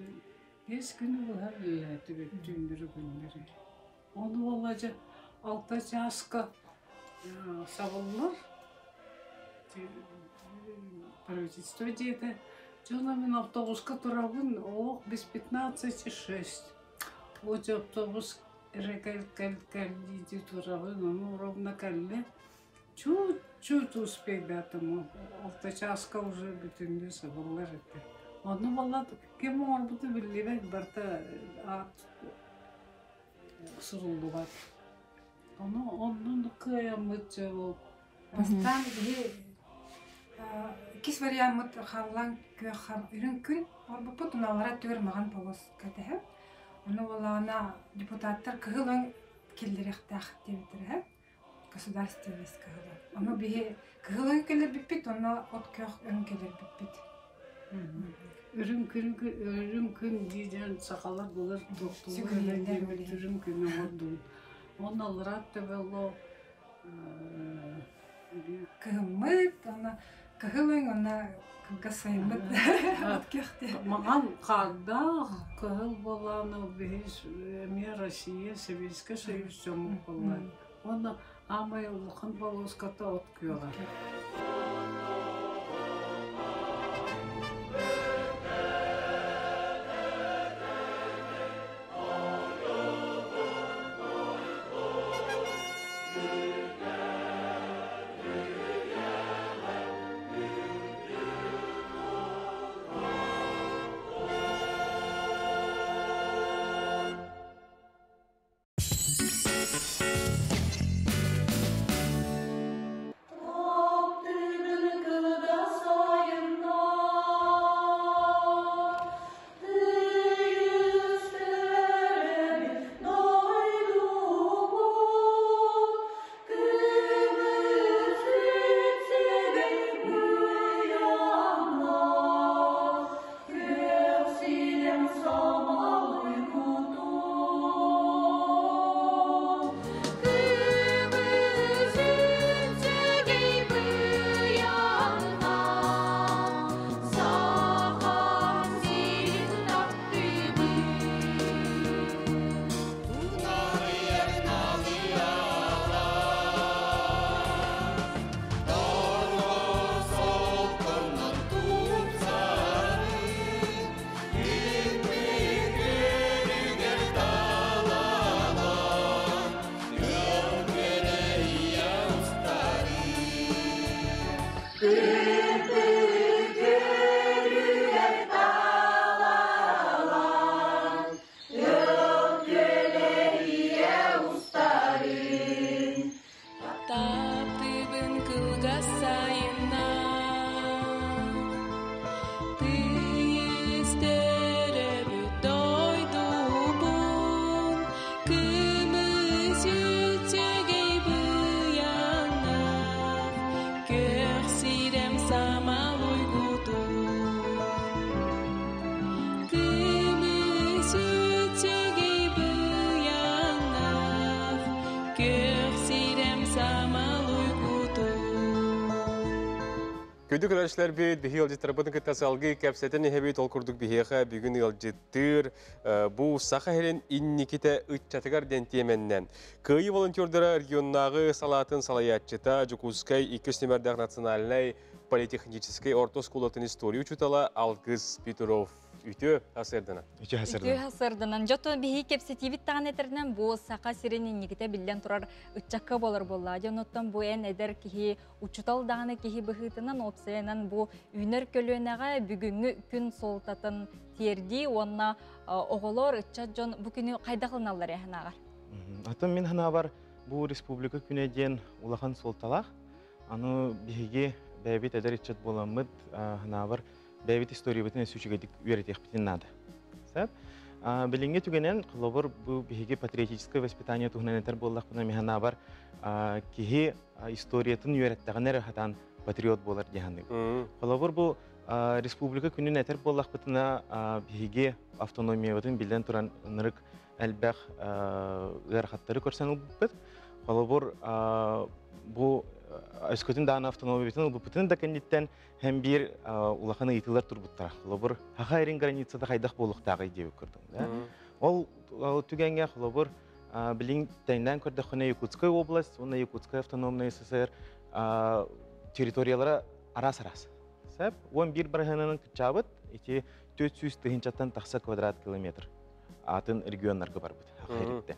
5 күнү быһа үлэлээтибит түүннэри күннэри. Ону буолла дьэ 6 чааска сабыллар правительство дьиэтэ. Дьоно мин автобуска турабын, олох без 15,6. Вот автобус эрэ кэл кэл кэл дии турабын, ону ровно кэллэ. Чуть-чуть успейдатым, 6 чааска уже бүтүннүү сабыллар этэ. Онно буолла ким оҥорбуту биллибэт, барыта аат суруллубат. Ону оннун кыайаммыт дьэ ол. Бастаан биһи иккис вариаммыт халлаан күөх үрүҥ күн оҥорбуппут, уналара түөр маҕан полоска тэһэ. Ону буоллаҕына депутаттар кыһыл өҥ киллэриэхтээх диэбиттэрэ государственность кыһыла. Ону биһи кыһыл өҥ кэлэрбиппит, онно от күөх өҥ кэлэрбиппит. Үрүҥ күн үрүҥ күн дии диэн сахалар былыр туохтууллар диэбит үрүҥ күн оҥордум. Уонна аллараа төбөлө Кыһыммыт, уонна кыһыл өҥ, уонна кылгас сайыммыт от күөх Маҥан хаардаах кыһыл буолааны биһи эмиэ Россия, Советскай Союз дьоммут буолла. Уонна аамай улахан полоската от күөҕэ. Күндү көрөөччүлэрбит, биһи ыалдьыттарбытын кытта салгыы кэпсэтэн иһэбит, ол курдук биһиэхэ бүгүн ыалдьыттыыр бу Саха сирин инникитэ ыччатыгар диэн тиэмэннэн Кыайыы волонтердара регионнааҕы салаатын салайааччыта Дьокуускай иккис нүмердээх национальнай политехническэй орто оскуолатын история учуутала Алгыс Петров үтүө сарсыарданан. Үтүө сарсыарданан. Дьото биһи кэпсэтиибит даҕаны этэринэн бу Саха сирин инникитэ биллэн турар ыччакка буолар буолла. Дьонуттан бу эн эдэр киһи учутал даҕаны киһи быһыытынан уопсайынан бу үүнэр көлүөнэҕэ бүгүҥҥү күн суолтатын тиэрдии уонна оҕолор, ыччат дьон бу күнү хайдах ылыналлар эһэн Атын мин санаабар бу республика күнэ диэн улахан суолталаах. Аны биһиги бэйэбит эдэр ыччат буоламмыт санаабар бэйэбит историябытын өссө үчүгэйдик үөрэтиэхпитин наада. Сөп. Билиҥҥи түгэнэн, холобур, бу биһиги патриотическое воспитание туһунан этэр буоллахпына, миһанаабар киһи историятын үөрэттэҕинэ эрэ хатаан патриот буолар дии саныыбын. Холобур, бу республика күнүн этэр буоллахпытына, биһиги автономиябытын биллэн туран ынырык элбэх ыарахаттары көрсөн ылбыппыт. Холобур, бу өскөтүн дааны автономиябытын ылбыппытын да кэнниттэн һэм биир улахан ыйытыылар турбуттара. Холобур, Хаха эрин границата хайдах буолуохтааҕый диэбит курдук. Ол түгэҥҥэ холобур, билин тэҥнээн көрдөххүнэ Якутская область уонна Якутская автономная ССР территориялара араас-араас. Сөп. 11 бырыһыанынан кыччаабыт, ити 400 тыһыынчаттан тахса квадрат километр атын регионнарга барбыт Хаха.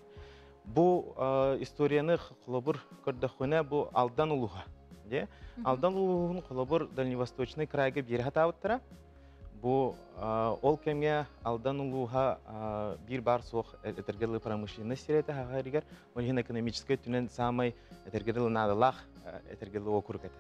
Бу историяны холобур көрдөххүнэ, бу Алдан улууһа. Де? Алдан улууһун холобур Дальневосточный крайга биэри хатаабыттара. Бу ол кэмҥэ Алдан улууһа биир баар суох этэргэ промышленность сирэтэ хаҕаригар, ол иһин экономическай өттүнэн самай этэргэ дылы наадалаах этэргэ округ этэ.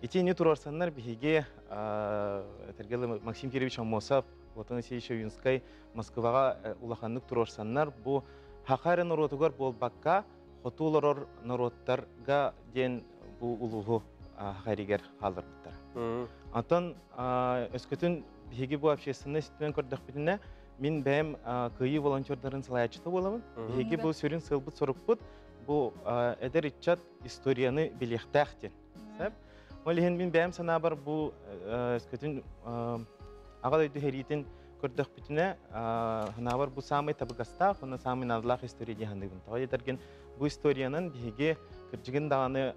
Итини туруорсаннар биһиги этэргэ Максим Кирович Аммосов, Платон Васильевич Ойунскай Москваҕа улаханнык туруорсаннар бу Хаха эрэ норуотугар буолбакка, хоту олорор норуоттарга диэн бу улууһу Хахаригэр хаалларбыттар. Онтон өскөтүн биһиги бу общественнай өттүнэн көрдөхпүтүнэ, мин бэйэм Кыайыы волонтердарын салайааччыта буолабын. Биһиги бу сүрүн сыалбыт-сорукпут бу эдэр ыччат историяны билиэхтээх диэн. Ол иһин мин бэйэм санаабар бу өскөтүн аҕа дойду сэриитин көрдөхпүтүнэ, санаабар бу самый табыгастаах уонна самый наадалаах история дии саныыбын. Тоҕо диэтэргин бу историянан биһиги кырдьыгын даҕаны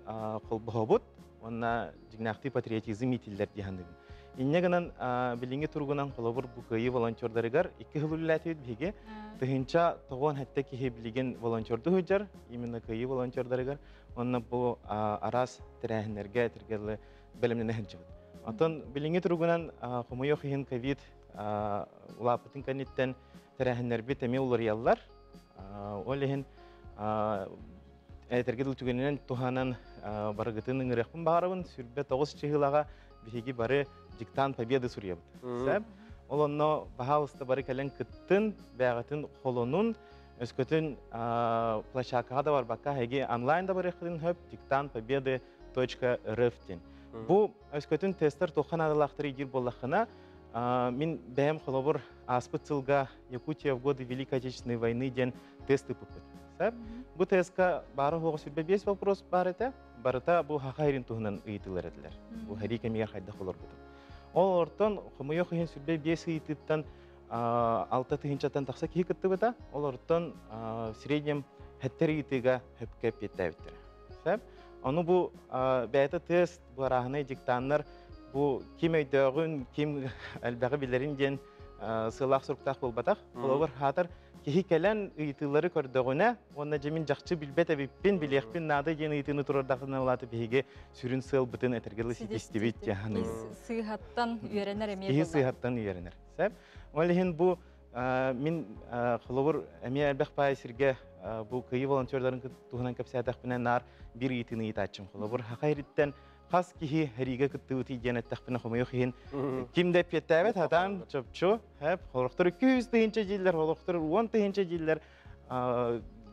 холбоһобут уонна дьиҥнээхтии патриотизм иитиллэр дии саныыбын. Инньэ гынан билиҥҥи туругунан холобур бу Кыайыы волонтердарыгар 2 сыл үлэлээтибит биһиги. 1097 киһи билигин волонтерду сылдьар, именно Кыайыы волонтердарыгар. Уонна бу араас тэрээһиннэргэ этэргэлли бэлэмнэнэ сылдьабыт. Оттон билиҥҥи туругунан хомойуох иһин ковид улааппытын кэнниттэн тэрээһиннэрбит эмиэ уларыйаллар. Ол иһин этэргэ дылы түгэнинэн туһанан барыгытын ыҥырыахпын баҕарабын. 29 чыһыылаҕа биһиги бары диктант победы суруйабыт. Сөп. Ол онно баһаалыста бары кэлэн кыттын, бэйэҕитин холонун, өскөтүн площадкаҕа да барбакка эһиги онлайн да барыаххытын сөп диктант победы точка рф диэн. Бу өскөтүн тесттэр туохха наадалаахтары диир буоллаххына, мин бэйэм холобур ааспыт сылга Якутия в годы Великой Отечественной войны диэн тест ыыппыппыт. Бу тестка баара суоҕа 25 вопрос баар этэ. Барыта бу хаха ирин туһунан ыйытыылар этилэр. Бу сэрии кэмигэр хайдах олорбутун. Ол ортон хомойуох иһин 25 ыйытыыттан 6 тыһыынчаттан тахса киһи кыттыбыта. Олортон в среднем хэттэр ыйытыыга хөпкө эппиэттээбиттэрэ. Сөп. Ону бу бэйэтэ тест, бу арааһынай диктаннар бу ким өйдөөҕүн, ким элбэҕи билэрин диэн сыалаах-соруктаах буолбатах. Холобур, хаатар киһи кэлэн ыйытыылары көрдөҕүнэ уонна дьэ мин дьахчы билбэт эбиппин, билиэхпин наада диэн ыйытыыны турардахына улааты биһиги сүрүн сыалбытын этэргэ дылы ситистибит диэн. Сыыһаттан үөрэнэр эмиэ. Киһи сыыһаттан үөрэнэр. Сөп. Ол иһин бу мин холобур эмиэ элбэх паай сиргэ бу Кыайыы волонтердарын туһунан кэпсээтэхпинэ наар биир ыйытыыны ыйытааччым. Холобур, Хаха ириттэн хас киһи сэриигэ кыттыбытый диэн эттэхпинэ хомойуох иһин ким да эппиэттээбэт хатаан чопчу хэп холохтор 200 тыһыынча дииллэр, холохтор 10 тыһыынча дииллэр.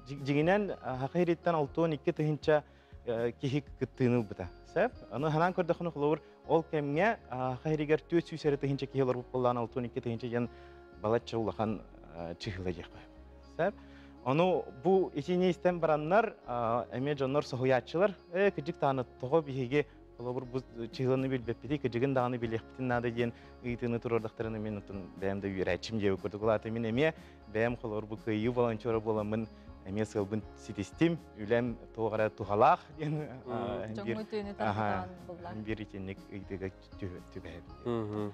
Дьиҥинэн Хаха ириттэн 62 тыһыынча киһи кыттыыны ылбыта. Сөп. Аны ханаан көрдөххүнэ холобур ол кэмҥэ Хаха иригэр 400 эрэ тыһыынча киһи олорбут буоллаҕына 62 тыһыынча диэн балачча улахан чыһыла диэххэ. Сөп. Ону бу итини истэн бараннар эмиэ дьоннор соһуйааччылар ээ кыдьык даҕаны тоҕо биһиги холобур бу чыһыланы билбэппитий кыдьыгын даҕаны билиэхпитин наада диэн ыйытыыны туруордахтарына мин отун бэйэм да үөрээччим диэбит курдук улаата мин эмиэ бэйэм холобур бу Кыайыы волонтера буоламмын эмиэ сыалбын ситистим үлэм туох эрэ туһалаах диэн дьоҥҥо үтүөнү тарҕатан булла биир итинник ыйытыыга түбэһэбин.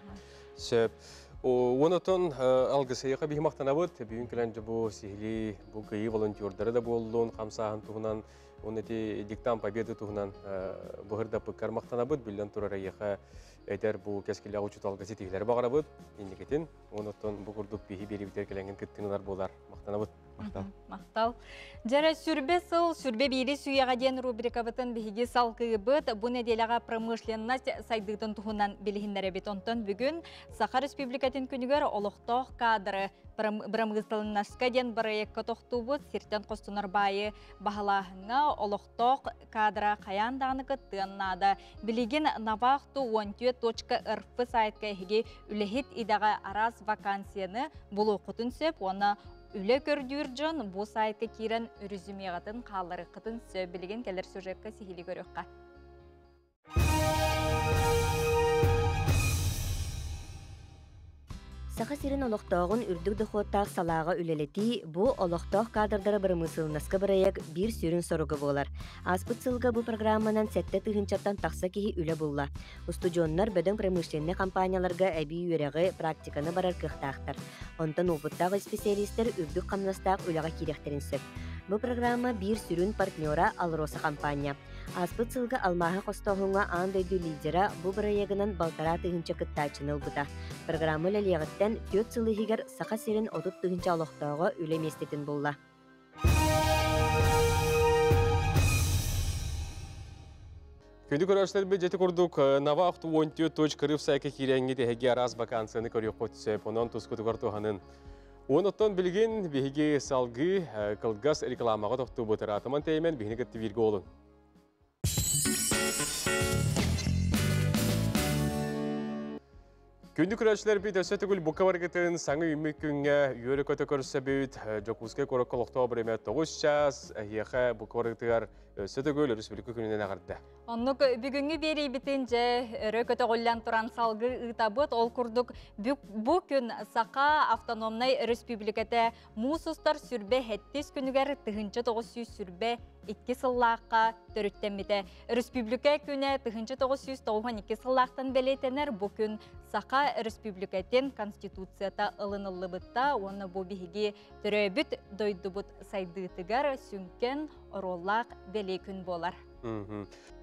Сөп. Онотон алгысыйаха биһи махтанабыт. Бүгүн кэлэн бу сиһили бу Кыайыы волонтердары да буоллун, хамсааһын туһунан, он эти диктант победы туһунан быһырдаппыккар махтанабыт. Биллэн турар эйиэхэ эдэр бу кэскиллээх учууталга ситиһилэри баҕарабыт. Инникитин онотон бу курдук биһи биэрибитер кэлэҥин кыттыҥылар буолар. Махтанабыт. Махтал. Махтал. Дьэрэ сүрбэ сыл, сүрбэ биири сүйэҕэ диэн рубрикабытын биһиги салгыыбыт. Бу нэдиэлэҕэ промышленность сайдыытын туһунан билиһиннэрэбит. Онтон бүгүн Саха Республикатын күнүгэр олохтоох кадры бырамыысыланнаска диэн бырайыакка тохтуубут. Сиртэн хостонор баайы баһылааһыҥҥа олохтоох кадра хайаан даҕаны кыттыан наада. Билигин Навахту 14.рф сайтка эһиги үлэһит идэҕэ араас вакансияны булуоххутун сөп уонна үлэ көрдүүр дьон бу сайтка киирэн резюмеҕытын хаалларыаххытын сөп. Билигин кэлэр сюжекка сиһили көрүөххэ. Саха сирин олохтооҕун үрдүк дохуоттаах салааҕа үлэлэтии бу олохтоох кадрдары бырамыысылынаска бырайыак биир сүрүн соруга буолар. Ааспыт сылга бу программанан 7 тыһыынчаттан тахса киһи үлэ булла. Устудьуоннар бөдөҥ промышленнай компанияларга эбии үөрэҕи, практиканы барар кыахтаахтар. Онтон уопуттаах исписэлиистэр үрдүк хамнастаах үлэҕэ киириэхтэрин сөп. Бу программа биир сүрүн партнера «Алроса» компания. Ааспыт сылга алмааһы хостооһуҥҥа аан дойду лидера бу бырайыагынан 1,5 тыһыынча кыттааччыны ылбыта. Программа үлэлиэҕиттэн 4 сыл иһигэр Саха сирин 30 тыһыынча олохтооҕо үлэ миэстэтин булла. Күндү көрөөччүлэрбит дьэ ити курдук Навахту 14.рф сайтка киирэҥҥит эһиги араас вакансияны көрүөххүт сөп. Онон тускутугар туһанын. Онон билигин биһиги салгыы кылгас рекламаҕа тохтуубут ыраатымаҥ тэйимэҥ биһигини кытта бииргэ буолуҥ. Күндү көрөөччүлэрбит өссө төгүл бука барыгытын саҥа үүммүт күҥҥэ үөрэ көтө көрсөбүт. Дьокуускай куоракка олохтоох бириэмэ 9 час. Эһиэхэ бука барыгытыгар өссө төгүл Өрөспүүбүлүкэ күнүнэн эҕэрдэ. Оннук бүгүҥҥү биэриибитин дьэ өрө көтөҕүллэн туран салгыы ыытабыт. Ол курдук бу күн Саха автономнай өрөспүүбүлүкэтэ муус устар 27-ис күнүгэр 1922 сыллаахха төрүттэммитэ. Өрөспүүбүлүкэ күнэ 1992 сыллаахтан бэлиэтэнэр. Бу күн Саха Өрөспүүбүлүкэтин Конституцията ылыныллыбыта уонна бу биһиги төрөөбүт дойдубут сайдыытыгар сүҥкэн оруоллаах бэлиэ күн буолар.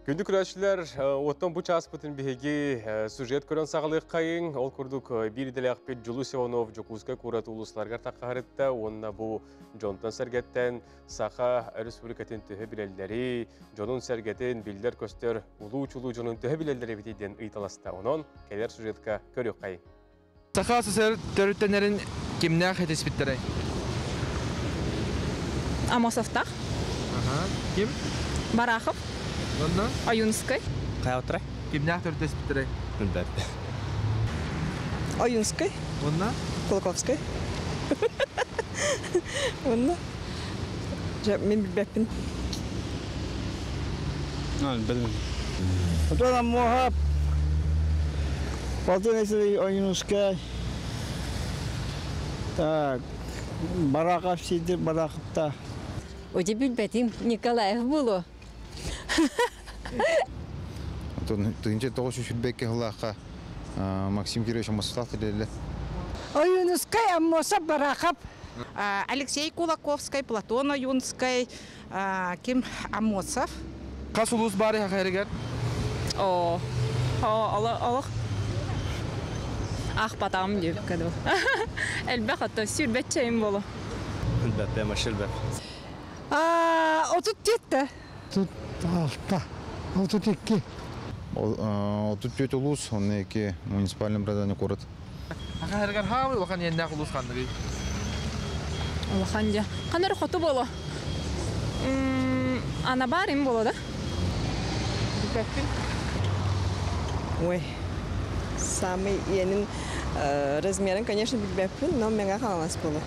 Күндү көрөөччүлэр, оттон бу чааспытын биһиги сюжет көрөн саҕалыаххайыҥ. Ол курдук биир идэлээхпит Дьулус Иванов Дьокуускай куорат уулуссаларыгар таххаһарытта уонна бу дьонтон сэргэттэн Саха Республикатын төһө билэллэри, дьонун сэргэтин биллэр-көстөр улуу чулуу дьонун төһө билэллэр эбитий диэн ыйыталаста. Онон кэлэр сюжетка көрүөххэйиҥ. Саха СССР төрүттэнэрин кимнээх этиспиттэрэй? Амосовтаах. Ага. Ким? Барахов. Онно? Ойунскай. Хайаутара? Кимнээх төрүттэспиттэрэй? Билбэт. Ойунскай. Онно? Кулаковскай. Онно? Дьэ, мин билбэппин. Билбэт. Отон Аммосов, Платон Ойуунускай, так, Барахов Сидор Бараховта. Ити билбэтим Николаев буолуо. Отон 1922 сыллаахха Максим Кирович Аммосовтаах тэриллэ. Ойуунускай, Аммосов, Барахов. Алексей Кулаковскай, Платон Ойунскай, ким Аммосов. Хас улуус баар Саха сиригэр? О, олох аахпатаҕым диэбиккэ дылы. Элбэх ото сүүрбэччэ буолуо. Билбэппин, вообще билбэт. 37-тэ. 36, 32. 34 улуус, онно 2 муниципальный образование куорат. Саха сиригэр саамай улахан иэннээх улуус ханныгый? Улахан дьэ. Ханна эрэ хоту буолуо. Анабар им буолуо да? Билбэппин. Ой, самый иэнин размерын, конечно, билбэппин, но Мэҥэ Хаҥалас буолуо.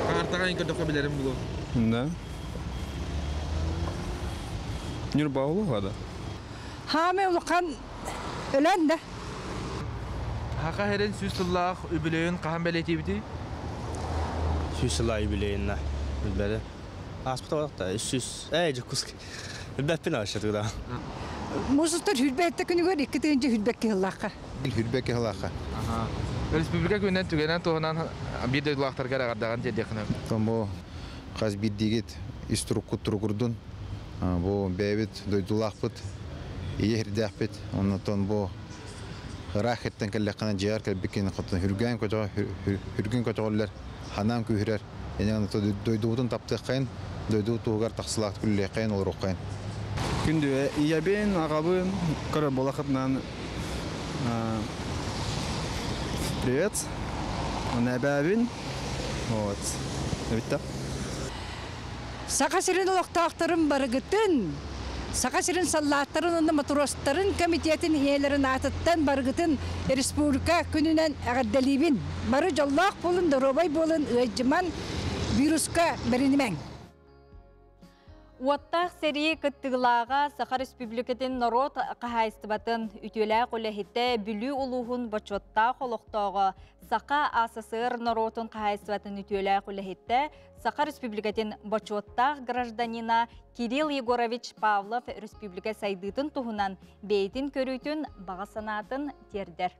Картаҕа көрдөххө билэрим буолуо. Да. Ньурба улууһа да? Саамай улахан Өлөөн да. Саха сирин 100 сыллаах үбүлүөйүн хаһан бэлиэтиибитий? 100 сыллаах үбүлүөйүн билбэт. Ааспыта вакта 300. Эй, Дьокуускай. Билбэппин вообще тогда. Муус устар 27-тэ күнүгэр 2022 сыллаахха. 22 сыллаахха. Республика күнүнэн түгэнинэн туһанан биир дойдулаахтаргар эҕэрдэҕин тиэрдиэххин. Бу хас биирдиигит ис туруккут туругурдун. Бу бэйэбит дойдулаахпыт, ийэ сирдээхпит. Оннотон бу Ыраах хиртэн кэллэххинэ дьиэҕэр кэлбиккин хотун хүргээн көтөҕө хүргүн көтөҕүллэр, ханаан күүһүрэр. Эни дойдубутун таптыаххайын, дойду туһугар тахсылаах күллүөххэйин, олоруоххайын. Күндү ийэбин, аҕабын көрөр буолахытынан привет. Эбээбин. Вот. Эбитте. Саха сирин олохтоохторун барыгытын, Саха сирин саллааттарын уонна матростарын комитетин ийэлэрин аатыттан барыгытын республика күнүнэн эҕэрдэлиибин. Бары дьоллоох буолун, доруобай буолун, ыалдьыман, вируска бэринимэҥ. Уоттаах сэрии кыттыылааҕа Саха Республикатын норуот хаһаайыстыбатын үтүөлээх үлэһитэ Бүлүү улууһун бочуоттаах олохтооҕо Саха АССР норуотун хаһаайыстыбатын үтүөлээх үлэһитэ Саха Республикатын бочуоттаах гражданина Кирилл Егорович Павлов республика сайдыытын туһунан бэйэтин көрүүтүн баҕа санаатын тиэрдэр.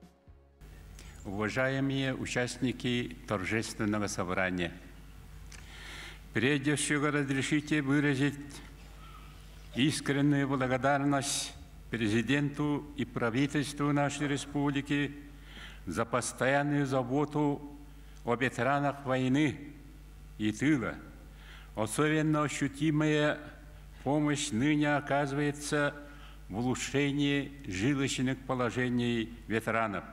Уважаемые участники торжественного собрания, прежде всего разрешите выразить искреннюю благодарность президенту и правительству нашей республики за постоянную заботу о ветеранах войны и тыла. Особенно ощутимая помощь ныне оказывается в улучшении жилищных положений ветеранов.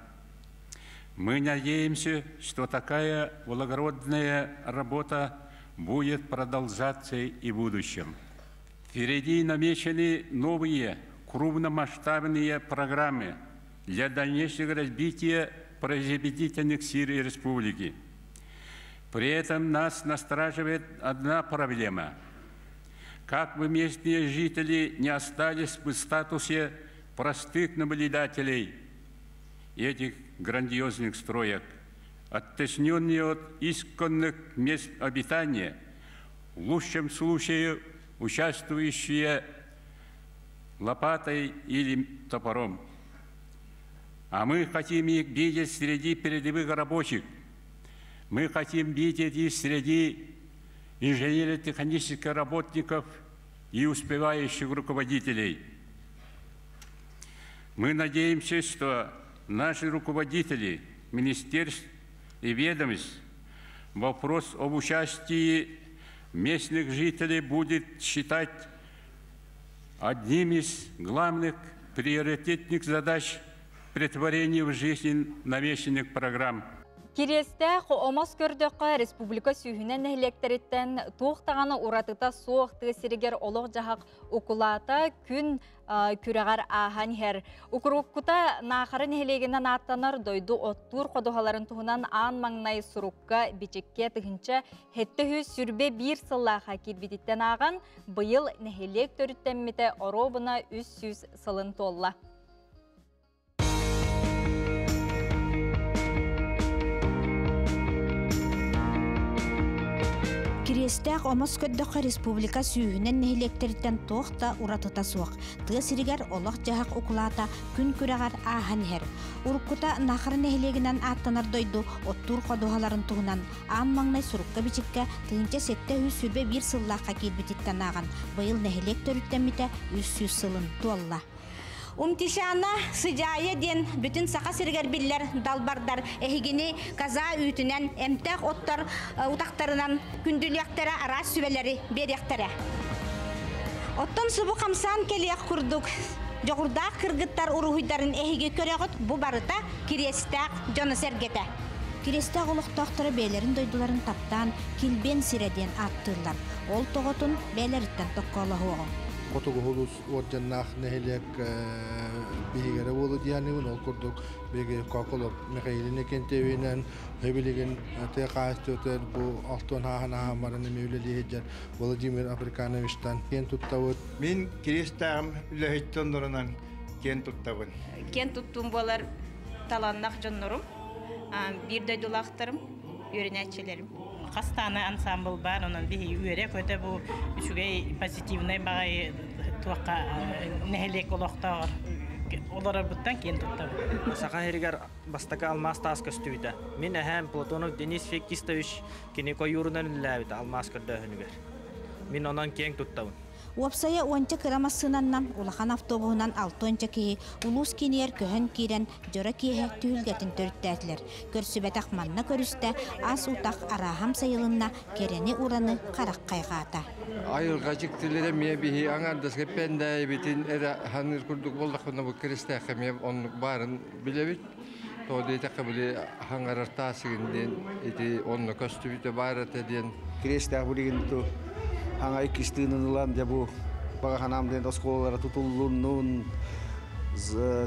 Мы надеемся, что такая благородная работа будет продолжаться и в будущем. Впереди намечены новые крупномасштабные программы для дальнейшего развития производительных сил республики. При этом нас настораживает одна проблема. Как бы местные жители не остались в статусе простых наблюдателей этих грандиозных строек, оттесненные от исконных мест обитания, в лучшем случае участвующие лопатой или топором. А мы хотим их видеть среди передовых рабочих. Мы хотим видеть их среди инженерно-технических работников и успевающих руководителей. Мы надеемся, что наши руководители министерств и ведомств вопрос об участии местных жителей будет считать одним из главных приоритетных задач претворения в жизнь намеченных программ. Кириэстээх омос көрдөххө республика сүүһүнэн нэһилиэктэриттэн туох даҕаны уратыта суох тыа сиригэр олох-дьаһах укулаата күн күрэҕэр ааһан иһэр. Укуруккута Наахара нэһилиэгинэн ааттанар дойду оттуур ходуһаларын туһунан аан маҥнай сурукка бичиккэ 1771 сыллааха киирбититтэн ааҕан быйыл нэһилиэк төрүттэммитэ оруобуна 300 сылын туолла. Кириэстээх омос көрдөххө республика сүүһүнэн нэһилиэктэриттэн туох да уратыта суох. Тыа сиригэр олох-дьаһах укулаата күн күрэҕэр ааһан иһэр. Уруккута Наахара нэһилиэгинэн ааттанар дойду оттуур ходуһаларын туһунан аан маҥнай сурукка-бичиккэ 1721 сыллаахха киирбититтэн ааҕан, быйыл нэһилиэк төрүттэммитэ 300 сылын туолла. Умтишана Сыдьаайа диэн бүтүн Саха сиригэр биллэр далбардар эһигини каза үүтүнэн эмтээх оттор утахтарынан күндүлүөхтэрэ, араас сүбэлэри биэриэхтэрэ. Оттон субу хамсаан кэлиэх курдук дьоҕурдаах кыргыттар уруһуйдарын эһиги көрөҕүт, бу барыта Кириэстээх дьоно-сэргэтэ. Кириэстээх олохтоохторо бэйэлэрин дойдуларын таптаан Килбиэн сирэ диэн ааттыыллар. Ол тоҕотун бэйэлэриттэн токкоолоһуоҕуҥ. Хотугу улуус уордьаннаах нэһилиэк биһигэрэ буолу диэханыбын. Ол курдук биһиги Коколов Михаил Иннокентьевинэн билигин тыа хаһаайыстыбатыгар бу алтуон ааһан ааһан баран эмиэ үлэлии сылдьар Владимир Африкановичтан киэн туттабыт. Мин Кириэстээҕим үлэһит дьоннорунан киэн туттабын. Киэн туттуум буолар талааннаах дьоннорум, биир дойдулаахтарым, үөрэнээччилэрим. Хастааны ансамбл баар, онон биһи үөрэ-көтө бу үчүгэй позитивнай баҕайы туохха нэһилиэк олохтооҕор олорорбуттан киэн туттабын. Саха сиригэр бастакы алмаас таас көстүбүтэ. Мин эһээм Платонов Денис Фекистович кини койуурунан үлэлээбитэ алмаас көрдөөһүнүгэр. Мин онон киэҥ туттабын. Уопсайа уонча кыра массыынаннан, улахан автобуһунан алтыанча киһи улуус киинигэр көһөн киирэн дьоро киэһэ түһүлгэтин төрүттээтилэр. Көрсүбэтэх манна көрүстэ, ас утах арааһам сайылынна, кэрэни-ураны харах хайҕаата. Айылҕа дьиктилэрэ эмиэ биһи аҥаардаска пэндээйбитин эрэ саныыр курдук буоллахпына бу Киристээххэ эмиэ оннук баарын билэбит. Тоҕо диэтэххэ били хаҥарар таасыгын диэн ити онно көстүбүтэ баар этэ диэн. Кириэстээх билигин ту хаҥа иккис тыынын ылан дьэ бу баҕа санаам диэн оскуолалара тутуллуннун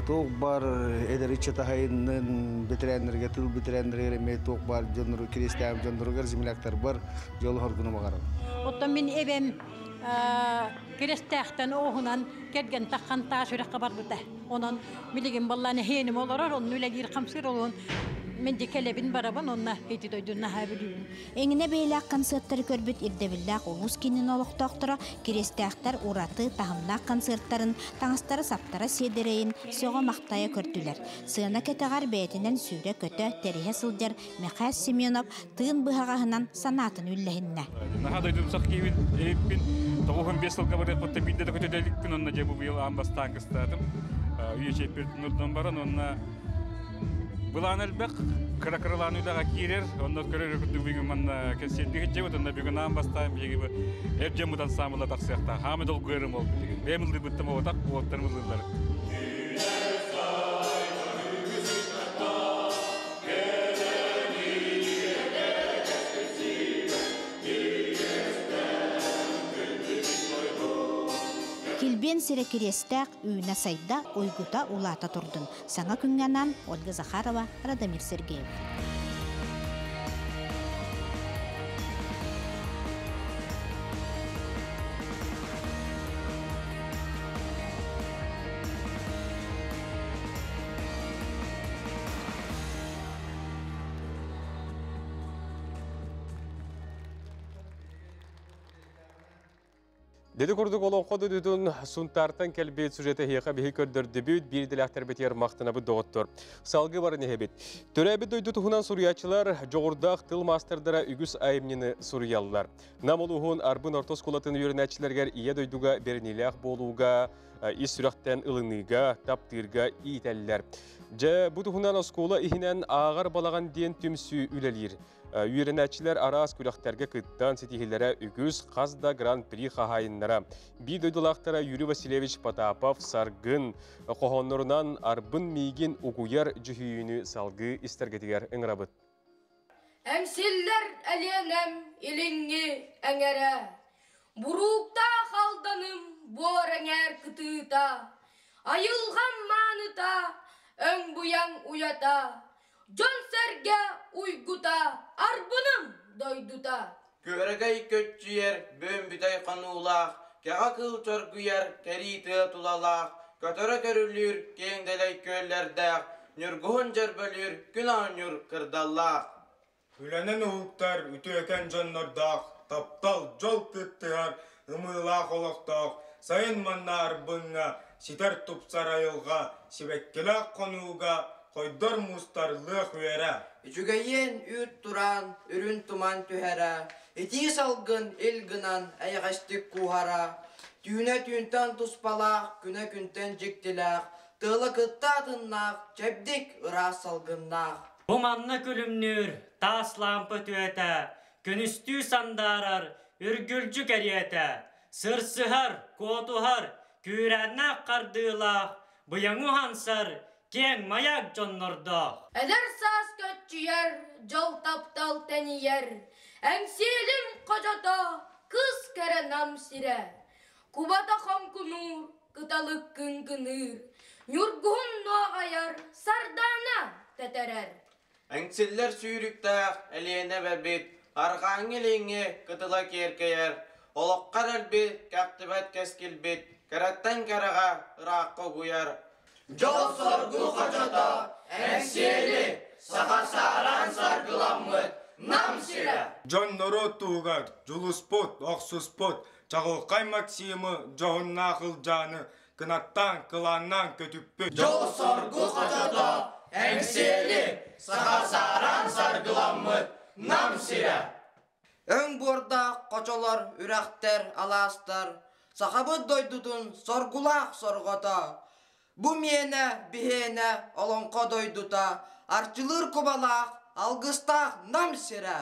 туох бар эдэр ыччат аһайыннын бэтэрээннэргэ тыл бэтэрээннэригэр эмиэ туох баар дьоннору кириэстээҕим дьонноругар земляктарбар дьол хоргуну баҕарабын. Оттон мин эбэм Кириэстээхтэн ооһунан кэргэн таххан таас үрэххэ барбыта. Онон билигин баллаан эһиэним олорор, онно үлэлиир хамсыыр олуһун мен де кэлэбин барабын, онно ити дойдун наһаа бүлүүбүн. Эҥинэ бэйэлээх концерттары көрбүт ирдэбиллээх улуус киинин олохтоохторо Кириэстээхтэр ураты таһымнаах концерттарын, таҥастара-саптара сиэдэрэйин сөҕө-махтайа көрдүлэр. Сыана кэтэҕэр бэйэтинэн сүүрэ-көтө, тэриһэ сылдьар Михаил Семенов тыын быһаҕаһынан санаатын үллэһиннэ. Наһаа дойдумсах киһибин, эбиппин. 95 сылга барыахпыттан биирдэ да көтө иликпин, онно дьэ бу быйыл аан бастаан кыстаатым. Үйэ чиэппиртин урдун баран, онно былаан элбэх, кыра-кыралаан үлэҕэ киирэр, онно көрөр курдук бүгүн манна кэнсиэрдии сылдьабыт, онно бүгүн аан бастаан биһиги бу эр дьоммут ансаамбыла тахсыахтаах. Хаамы долгуйарым ол билигин. Бэйэм ыллыырбыттан буолбатах, уолаттарым ыллыыллар. Килбиэн сирэ кириэстээх, үүнэ-сайда, уйгута улаата турдун. Саҥа күҥҥэ анаан Ольга Захарова, Радомир Сергеев. Деди курдук олоҥхо дойдутун Сунтаартан кэлбит сюжеты эһиэхэ биһи көрдөрдүбүт, биир идэлээхтэрбитигэр махтанабыт доҕоттор. Салгыы баран иһэбит. Төрөөбүт дойду туһунан суруйааччылар дьоҕурдаах тыл маастардара үгүс айымньыны суруйаллар. Нам улууһун Арбын орто оскуолатын үөрэнээччилэригэр Ийэ дойдуга бэриниилээх буолууга, ис сүрэхтэн ылыныыга, таптыырга иитэллэр. Дьэ, бу туһунан оскуола иһинэн Ааҕар балаҕан диэн түмсүү үлэлиир. Үөрэнээччилэр араас күрэхтэргэ кыттан ситиһиилэрэ үгүс, хас да гран-при хаһаайыннара. Биир дойдулаахтара Юрий Васильевич Потапов Саргын хоһооннорунан Арбын миигин угуйар дьүһүйүүнү салгыы истэргитигэр ыҥырабыт. Эҥсиллэр Элиэнэм илиҥҥи эҥэрэ, Буруктаах Алданым буор эҥээр кытыыта, Айылҕам мааныта, өҥ-быйаҥ уйата, Дьон-сэргэ уйгута, арбыным дойдута. Күөрэгэй көччүйэр, бүөмбүтэй хонуулаах, кэҕэ кыыл чоргуйар, кэрии тыа тулалаах, көтөрө көрүлүүр, киэҥ дэлэй күөллэрдээх, ньургуһун дьөрбөлүүр, күн оонньуур кырдаллаах. Үлэнэн уһуктар үтүөкэн дьоннордоох, таптал, дьол кыттыһар ымыылаах олохтоох, сайын манна Арбыҥҥа ситэр тупсар айылҕа, сибэккилээх хонууга хойдор мустар лыах үөрэ. Үчүгэйиэн үүт тураан, үрүн туман түһэрэ, итии салгын ил гынан эйэҕэстик кууһара, түүнэ түүнтэн туспалаах, күнэ күнтэн дьиктилээх, тыала кытта атыннаах, чэбдик ыраас салгыннаах. Бу манна күлүмнүүр таас лаампа үтүөтэ, күнүстүү сандаарар үргүлдьү кэриэтэ, сырсыһар, куотуһар, күүрээннээх хардыылаах, быйаҥы уһансар киэҥ маяк дьоннордоох. Эдэр саас көччүйэр, дьол таптал тэнийэр, эҥсиэлим хочото, кыс кэрэ нам сирэ. Кубата хоҥкунуур, кыталык кыҥкыныыр, ньургуһун нуоҕайар, сардаана тэтэрэр. Эҥсиллэр сүүрүктээх Элиэнэ эбэбит арҕааҥҥы илиҥҥи кытыла киэркэйэр, олоххо эрэлбит, кэхтибэт кэскилбит, кэрэттэн кэрэҕэ ыраахха угуйар. Дьол-соргу хочото, Эҥсиэли, саха саараан саргыламмыт Нам сирэ! Дьон-норуот туһугар дьулуспут, охсуспут Чаҕылхай Максимы дьоһуннаах Ылдьааны кынаттаан, кылааннаан көтүппүт. Дьол-соргу хочото, Эҥсиэли, саха саараан саргыламмыт Нам сирэ! Өҥ буордаах хочолор, үрэхтэр, алаастар, Сахабыт дойдутун соргулаах сорҕото. Бу миэнэ, биһиэнэ, олоҥхо дойдута, арчылыыр кубалаах, алгыстаах Нам сирэ.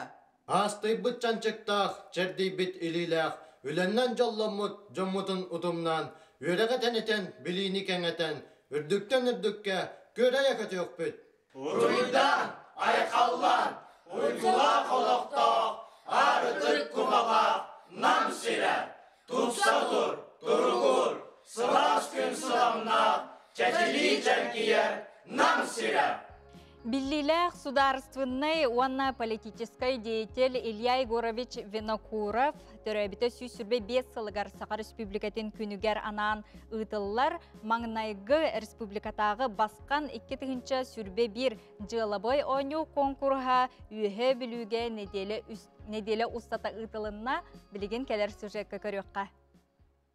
Аастыйбыт чанчыктаах, чэрдийбит илиилээх, үлэннэн дьолломмут дьоммутун утумнаан, үөрэҕи тэнитэн, билиини кэҥэтэн, үрдүктэн үрдүккэ күөрэйэ көтүөхпүт. Уруйдаан, айхаллаан, уйгулаах олохтоох, аарытык кумалаах Нам сирэ! Тупса тур, туругур, сылаас күн сыламнаах, чэчилии чэлгийэр Нам сирэ! Биллиилээх судаарыстыбыннай уонна политическай деятель Илья Егорович Винокуров төрөөбүтэ 125 сылыгар Саха Республикатын күнүгэр анаан ыытыллар маҥнайгы республикатааҕы басхан 2021 дьыалабыай оонньуу куонкуруһа Үөһээ Бүлүүгэ нэдиэлэ устата ыытылынна. Билигин кэлэр сюжекка көрүөххэ.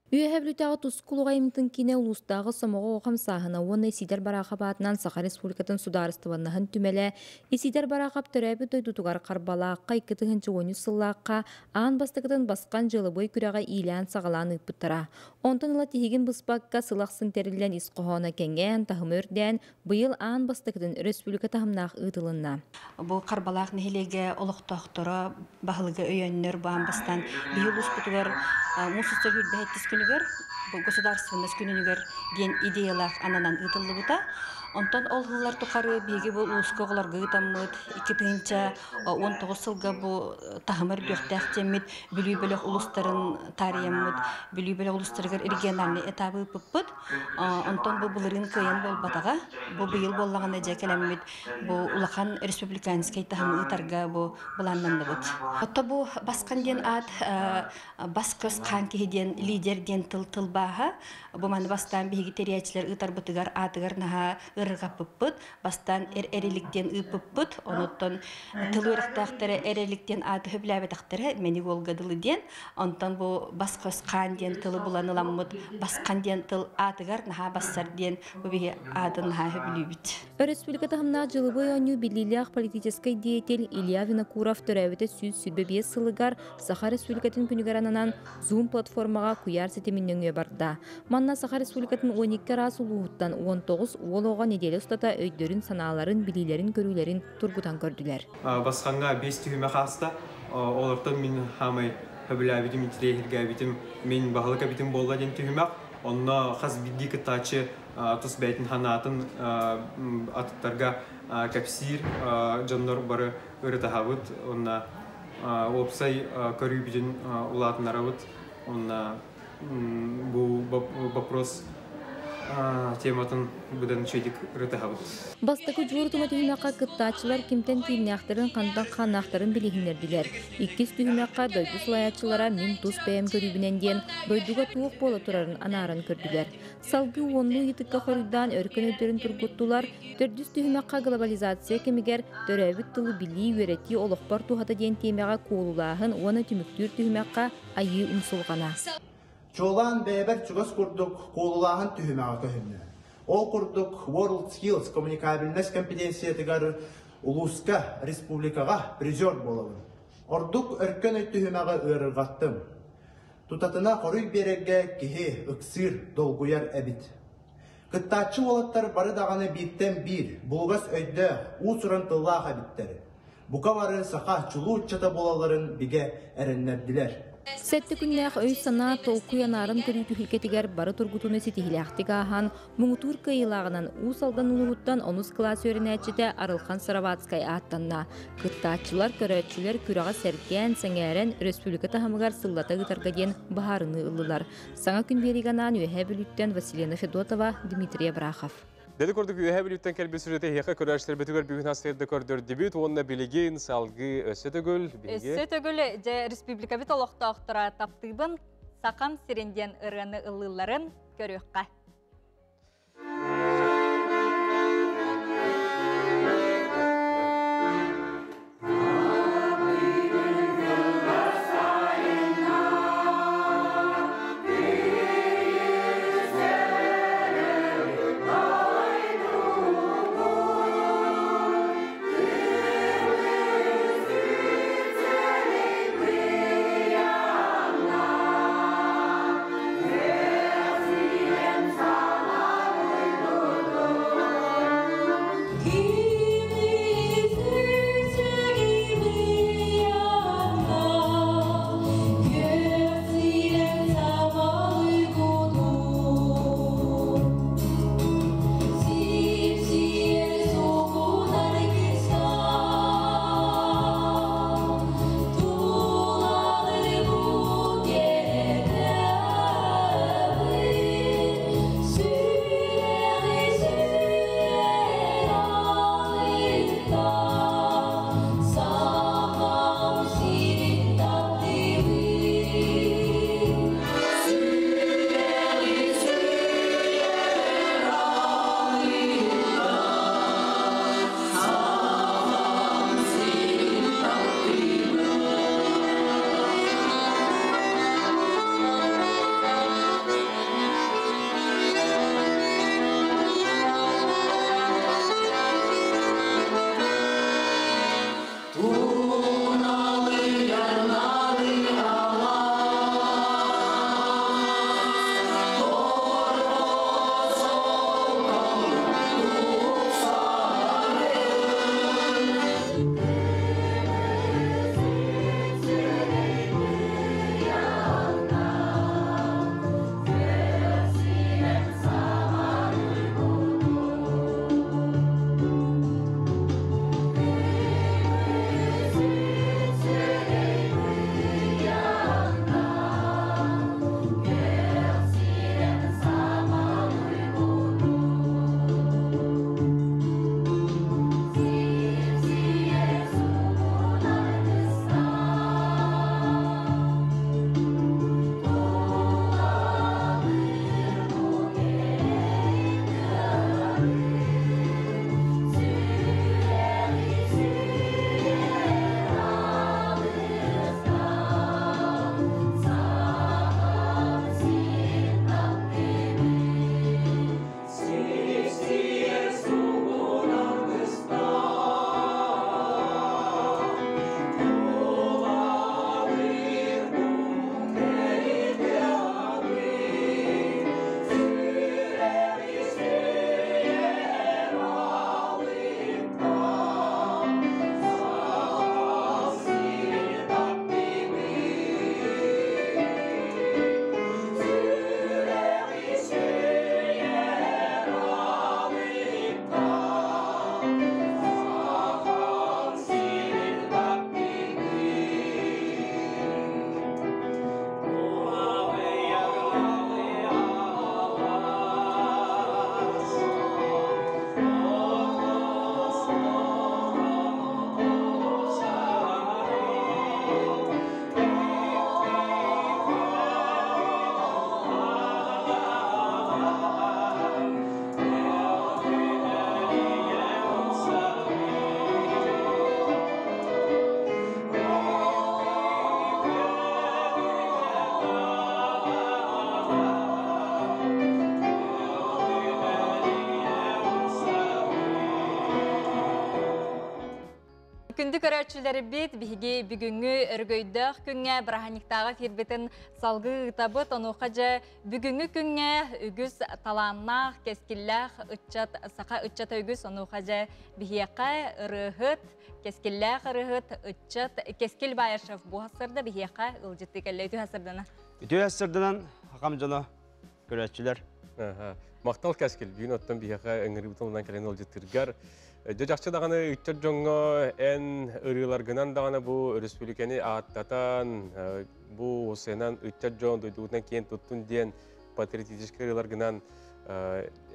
Үөһээ Бүлүүтээҕи Тускул оҕо айымньытын киинэ улуустааҕы Сомоҕо оҕо хамсааһына уонна Исиидэр Бараахап аатынан Саха Республикатын судаарыстыбаннаһын түмэлэ Исиидэр Бараахап төрөөбүт дойдутугар Харбалаахха 2013 сыллаахха аан бастакытын Басхан дьыалабыай күрэҕи иилээн-саҕалаан ыыппыттара. Онтон ыла тиһигин быспакка сыл ахсын тэриллэн ис хоһооно кэҥээн, таһыма үрдээн, быйыл аан бастакытын өрөспүүбүлүкэ таһымнаах ыытылынна. Бу Харбалаах нэһилиэгэ олохтоохторо баһылыгы өйөннөр бу аан бастаан биһи улууспутугар муус устар сүүрбэһэттис күнүгэр бу государственность күнүнүгэр диэн идеялаах ананан ыытыллыбыта. Онтон ол сыллар тухары биһиги бу улууска оҕолорго ыытаммыт 2019 сылга бу таһыма үрдүөхтээх диэммит Бүлүү бөлөх улуустарын таарыйаммыт Бүлүү бөлөх улуустарыгар региональный этабы ыыппыппыт. Онтон бу былырыын кыайан буолбатаҕа. Бу быйыл буоллаҕына дьэ кэлэммит бу улахан республиканскай таһымы ыытарга бу былааннанныбыт. Отто бу Басхан диэн аат бас-көс хаан киһи диэн лидер диэн тыл тылбааһа. Бу маны бастаан биһиги тэрийээччилэр ыытарбытыгар аатыгар наһаа ырырҕаппыппыт. Бастаан эр эрилик диэн ыыппыппыт. Онуттан тыл үөрэхтээхтэрэ эрилик диэн ааты сөбүлээбэтэхтэрэ мэник уолга дылы диэн. Онтон бу бас-көс хаан диэн тылы булан ыламмыт Басхан диэн тыл аатыгар наһаа бассар диэн бу биһи аатын наһаа сөбүлүүбүт. Өрөспүүбүлүкэ таһымнаах дьылыбыай оонньуу биллиилээх политическай деятель Илья Винокуров төрөөбүтэ 125 сылыгар Саха Республикатын күнүгэр ананан Zoom платформаҕа куйаар ситимин нөҥүө барда. Манна Саха Республикатын 12 араас улууһуттан 19 уол оҕо нэдиэлэ устата өйдөрүн-санааларын, билиилэрин-көрүүлэрин тургутан көрдүлэр. Басхаҥҥа биэс түһүмэх ааста. Олортон мин хаамай сөбүлээбитим, интириэһиргээбитим, мин баһылык эбитим буолла диэн түһүмэх. Онно хас биирдии кыттааччы тус бэйэтин санаатын атыттарга кэпсиир дьоннор бары ырытаһабыт уонна уопсай көрүүбүтүн улаатынарабыт уонна бу вопрос тематын быдан үчүгэйдик ырытыһабыт. Бастакы дьуур тума түһүмэххэ кыттааччылар кимтэн кииннээхтэрин, хантан хааннаахтарын билиһиннэрдилэр. Иккис түһүмэххэ дойду салайааччылара мин тус бэйэм көрүүбүнэн диэн дойдуга туох буола турарын анааран көрдүлэр. Салгыы уоннуу ыйытыкка хоруйдаан өркөн өйдөрүн тургуттулар. Төрдүс түһүмэххэ глобализация кэмигэр төрөөбүт тылы билии, үөрэтии олохпор туһата диэн тиэмэҕэ куолулааһын уонна түмүктүүр түһүмэххэ айыы умсулҕана. Чуолаан бэйэбэр чугас курдук куолулааһын түһүмэҕэ көһүннэ. Ол курдук World Skills коммуникабельность компетенциятыгар улууска, республикаҕа призер буолабын. Ордук өркөн өй түһүмэҕи ыарырҕаттым. Тутатына хоруй биэрэргэ киһи ыксыыр, долгуйар эбит. Кыттааччы уолаттар бары даҕаны бииртэн биир, булугас өйдөөх, уус-уран тыллаах эбиттэр. Бука бары саха чулуу ыччата буолалларын бигэ эрэннэрдилэр. Сэттэ күннээх өй-санаа, толкуй анааран көрүү түһүлгэтигэр бары тургутууну ситиһиилээхтик ааһан, Муҥутуур кыайыылааҕынан Уус Алдан улууһуттан онус кылаас үөрэнээччитэ Арылхан Сыроватскай ааттанна. Кыттааччылар, көрөөччүлэр күрэҕи сэргээн, сэҥээрэн, өрөспүүбүлүкэ таһымыгар сыллата ыытарга диэн быһаарыныы ыллылар. Саҥа күн биэриигэ анаан Үөһээ Бүлүүттэн Василена Федотова, Дмитрий Абрахов. Дэли курдук Үөһээ Бүлүүттэн кэлбит сүрүтэ эһиэхэ көрөөччүлэрбитигэр бүгүн астыырда көрдөрдүбүт уонна билигин салгыы өссө төгүл биһиги Өссө төгүл дьэ республикабыт олохтоохторо таптыыбын Сахам сирин диэн ырыаны ыллыылларын көрүөххэ. Күндү көрөөччүлэрбит, биһиги бүгүҥҥү өрөгөйдөөх күҥҥэ бырааһынньыктааҕы эфирбитин салгыы ыытабыт. Онуоха дьэ бүгүҥҥү күҥҥэ үгүс талааннаах, кэскиллээх ыччат, саха ыччата үгүс. Онуоха дьэ биһиэхэ ырыаһыт, кэскиллээх ырыаһыт, ыччат Кэскил Баишев бу сырда биһиэхэ ыалдьыттыы кэллэ. Үтүө сырдана. Үтүө сырданан хакам дьоно көрөөччүлэр. Махтал Кэскил, бүгүн оттон биһиэхэ ыҥырыыбытын кэлэн ыалдьыттыыргар. Дьэ чахчы даҕаны ыччат дьоҥҥо эн ырыаларгынан даҕаны бу өрөспүүбүлүкэни ааттатан, бу сыанан ыччат дьон дойдубутунан киэн туттун диэн патриотическай ырыаларгынан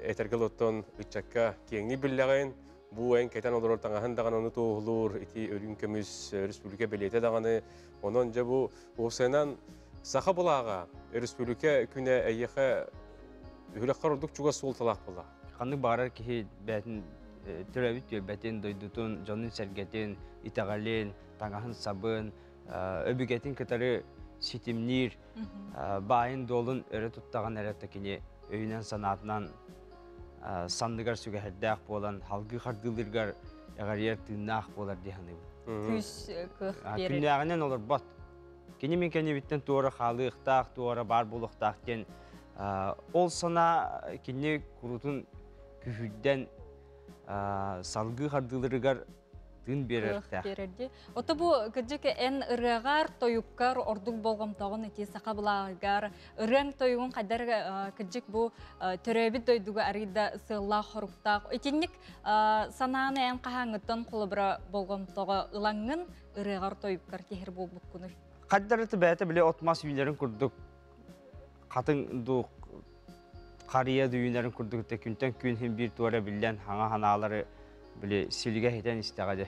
этэргэ оттон ыччакка киэҥник биллэҕин. Бу эн кэтэн олорор таҥаһын даҕаны ону туоһулуур, ити өрүн көмүс өрөспүүбүлүкэ бэлиэтэ даҕаны. Онон дьэ бу уопсайынан саха былааҕа өрөспүүбүлүкэ күнэ эйиэхэ үһүрэххэр ордук чугас суолталаах буолла. Ханнык баҕарар киһи бэйэтин төрөөбүт түөлбэтин, дойдутун, дьонун-сэргэтин, итэҕэлин, таҥаһын-сабын, өбүгэтин кытары ситимниир, баайын-дуолун өрө туттаҕын эрэ кини өйүнэн-санаатынан санныгар сүгэһэрдээх буолан, халгыы хардыылыыргар эҕэрийэр тыыннаах буолар дии саныыбын. Күүс кыах биэрэр. Күннээҕинэн олорбот. Кини мин кэннибиттэн туора хаалыахтаах, туора баар буолуохтаах диэн ол санаа кини курутун күһүрдэн салгыы хардыыларыгар тыын биэрэртээх. Биэрэрди. Ото бу кырдьык эн ырыаҕар, тойуккар ордук болҕомтоҕун ити саха былааҕыгар ырыаҥ тойугун хайдар кырдьык бу төрөөбүт дойдуга арыйда сыаллаах хоруктаах. Итинник санааны эн хаһааҥҥыттан холобура болҕомтоҕо ылаҥҥын ырыаҕар тойуккар тиһэр буолбуккунуй? Хайдарыты бэйэтэ били от-мас үүнэрин курдук хатыҥ дуу харыйа дүйүнэрин курдук те күнтэн күн иһин биир туора биллэн хаҥа ханаалары били силигэ хитэн истэҕэ дьэ.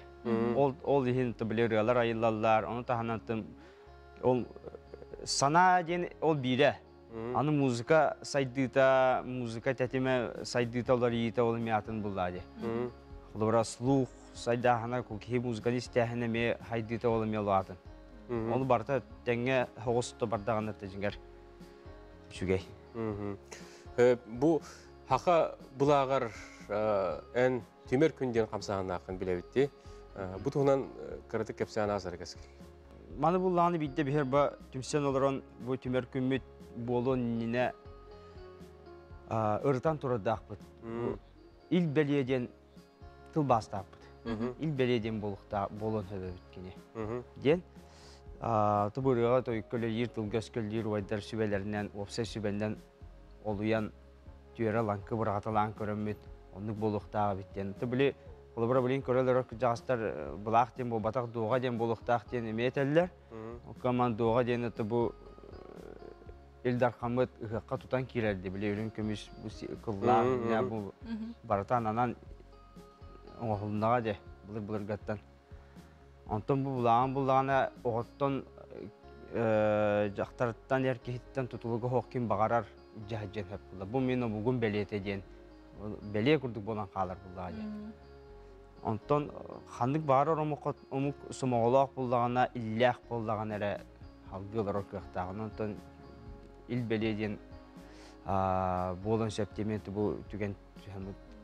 Ол ол иһин били ырыалар айыллаллар, ону таһынан тым ол санаа диэн ол биирэ. Аны музыка сайдыыта, музыка тэтимэ сайдыыта уларыйыыта ол эмиэ атын буллаа дии. Холобура слух сайдааһына киһи музыканы истээһинэ эмиэ хайдыыта ол эмиэ улаатын. Ол барыта тэҥҥэ соҕус бардаҕына дьиҥэр үчүгэй. Бу хаха былааҕар эн түмэр күн диэн хамсааһыннааххын билэбитти. Бу туһунан кыратык кэпсээн аасара кэскил. Маны буллаҕына биирдэ биһэр ба түмсэн олорон бу түмэр күммүт буолуон иннинэ ырытан турардаахпыт. Ил бэлиэ диэн тылбаастаахпыт. Ил бэлиэ диэн буолуон сөбөбүт кини. Диэн тубурыаҕа тойуккөлөйүүр тылга өскөллүүр убайдар сүбэлэринэн, уопсай сүбэннэн олуйан түөрэ лаҥкы быраҕаталаан көрөммүт оннук буолуохтаах эбит диэн. Били холобура билин көрөлөр кырдьаҕастар былаах диэн буолбатах дуоҕа диэн буолуохтаах диэн эмиэ этэллэр. Оккаман дуоҕа диэн это бу Ил Дархаммыт ыһыахха тутан киирэрди били үрүҥ көмүс бу кыллаах бу барыта ананан оҥоһулуннаҕа дьэ былыр былыргаттан. Онтон бу булааҕын буллаҕына оҕоттон дьахтарыттан эр киһиттэн тутулуга суох ким баҕарар дьаһадьыан сөп буолла. Бу мин омугум бэлиэтэ диэн бэлиэ курдук буолан хаалар буллаҕа диэн. Онтон ханнык баҕарар омук сомоҕолоох буллаҕына, иллээх буоллаҕына эрэ халгыы олорор кыахтааҕын. Онтон ил бэлиэ диэн буолан сөп диэн бу түгэн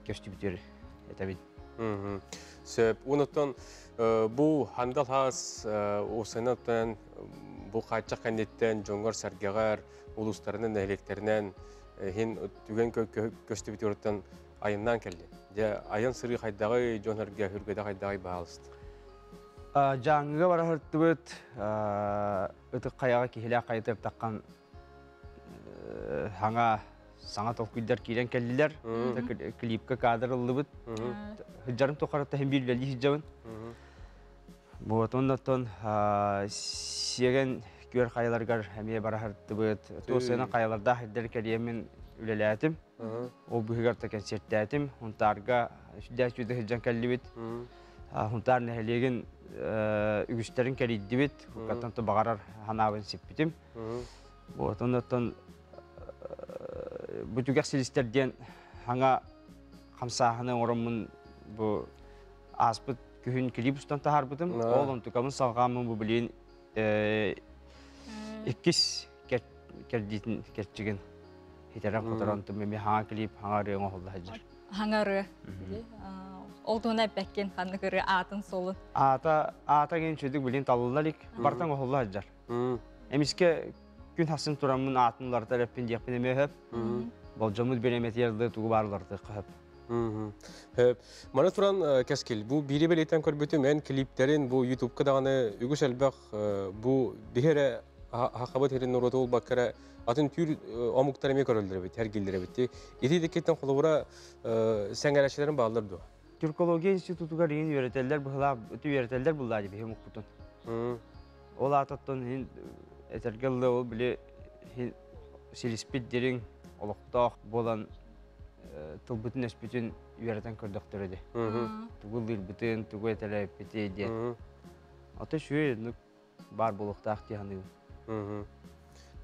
көстүбүтүгэр этэбин. Сөп. Онуттан бу хандал хаас уусанаттан бу хааччах кэнниттэн дьоҥҥор сэргэҕэр улуустарынан нэһилиэктэринэн иһин түгэн көстүбүтүгүртэн айаннаан кэлли. Дьэ айан сырыы хайдаҕый, дьон эргэ хүргэдэ хайдаҕый баалыст. Дьааҥыга бара сырыттыбыт, ытык хайаҕа киһилээх хайытып таххан хаҥа саҥа толкуйдар киирэн кэллилэр. Клипка кадр ыллыбыт. Сылдьарым тухары таһын биир үлэлии сылдьабын. Вот оннотон сиэгэн күөр хайаларыгар эмиэ бара сырыттыбыт. Туосыйанан хайалардаах сирдэр кэлиэмин үлэлээтим. Ол быһыгар та концерттээтим. Хунтаарга сүрдээх үчүгэй сылдьан кэллибит. Хунтаар нэһилиэгин үгүстэрин кэрийдибит. Хуккаттан баҕарар ханаабын сиппитим. Вот оннотон бу түгэх силистэр диэн хаҥа хамсааһыны оҥороммун бу ааспыт күһүн клип устан таһаарбытым. Ол онтукабын салҕааммын бу билигин иккис кэрдиитин кэрчигин хитэрэн хоторон тум эми хаҥа клип хаҥа ырыа оҥоһулла сылдьар. Хаҥа ырыа. Ол туһунан эппэккин ханнык ырыа аатын суолун. Аата аата ген чөдүк билин талыллар ик бартан оһолла аджар. Эмиске күн хасын тураммын аатын уларытар эппин диэхпин эмиэ хөп. Болдьоммут бириэмэтигэр тугу баарларды хөп. Маны туран Кэскил, бу биири бэлиэтэн көрбүтүм, эн клиптерин бу ютубка даҕаны үгүс элбэх бу биһи эрэ хахабыт хирин норуоту булбаккара атын түүр омуктар эмиэ көрөллөр эбит, эргиллер эбит. Ити диккиттен холобура сэҥээрээччилэрин бааллар дуо? Тюркология институтугар иин үөрэтэллэр быһылаах үөрэтэллэр буллаа биһи омукпутун. Ол аататтан хин этэргэллэ ол били хин силиспит дириҥ олохтоох буолан тылбытын өспүтүн үөрэтэн көрдөхтөрө ди. Тугу ылыырбытын, тугу этэлээппити диэн. Ата шүө бар буолуохтаах дии саныыбын.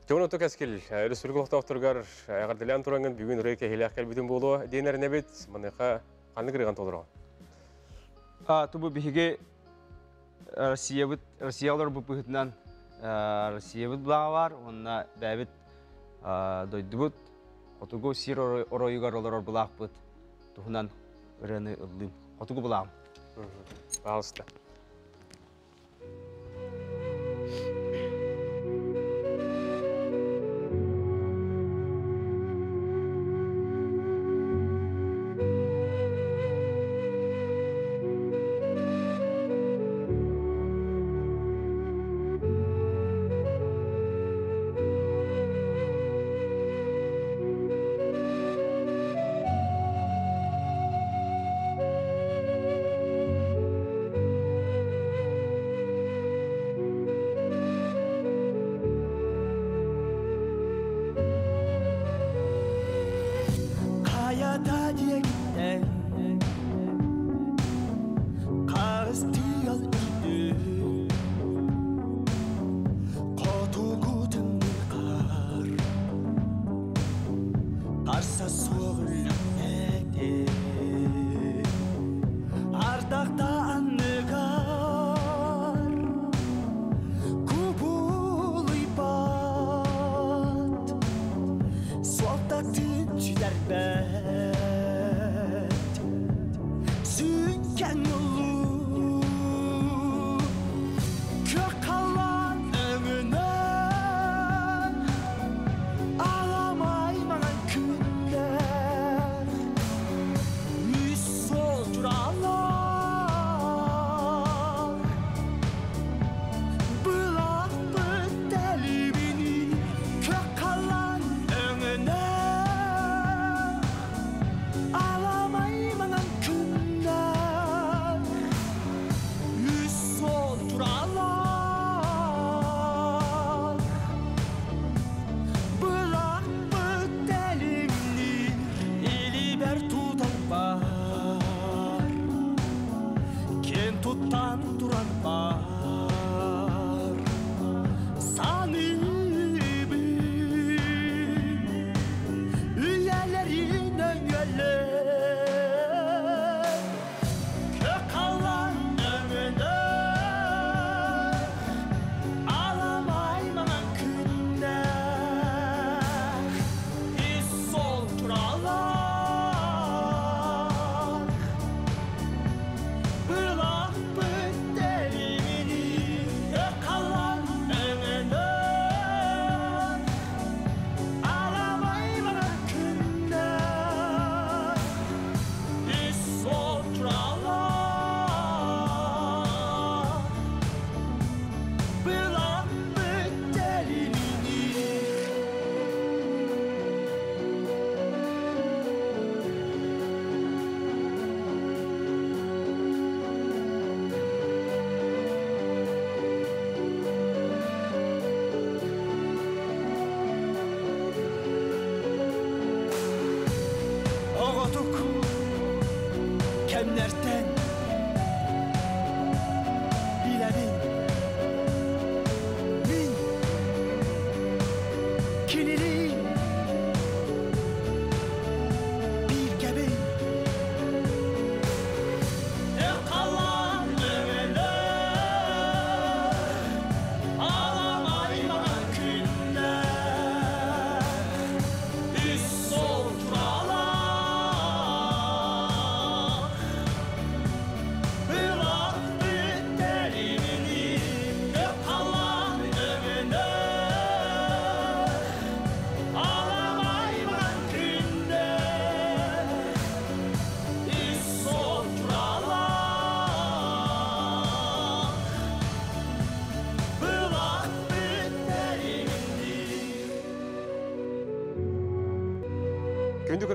Тён оту Кэскил, республика олохтоохторугар эҕэрдэлээн тураңын бүгүн ырыа кэһиилээх кэлбитин буолуо диэн эрэнэбит. Маныаха ханнык ырыаҕын толороҕун? Тубу биһиги Россиябыт, Россиялар бу быһытынан Россиябыт былааҕа бар, уонна бэйэбит дойдубут хотугу сир оройугар олорор былаахпыт туһунан ырыаны ыллыым. Хотугу былааҕым. Пожалуйста. Хайата диэкиттэн Харыстыал үрдүк Хотугу тымныы Қарса суох үллүкнэти Ардақта анныгар Кубулуйбат Суолтатын сүтэрбэт Сүнкэн улуу Кök халлаан өҥүнэн Аламай маҥан күннэр Үс суол тураллар Былаахпыт тэлибини Кök халлаан өҥүнэн Аламай маҥан күннэр Үс суол тураллар Былаахпыт тэлимни Илиибэр тутан бар Киэн туттан туран бар Саныыбын Үйэлэрин өҥөлөр Кök халлаан өҥүнэн Аламай маҥан күннэр Үс суол тураллар Былаахпыт тэлимни Кök халлаан өҥүнэн Аламай маҥан күннэр Үс суол тураллар Былаахпыт тэлимни. Оҕотук кэмнэртэн билэбин Мин кинилиин бииргэбин Кök халлаан өҥүнэн Аламай маҥан күннэр Үс суол тураллар.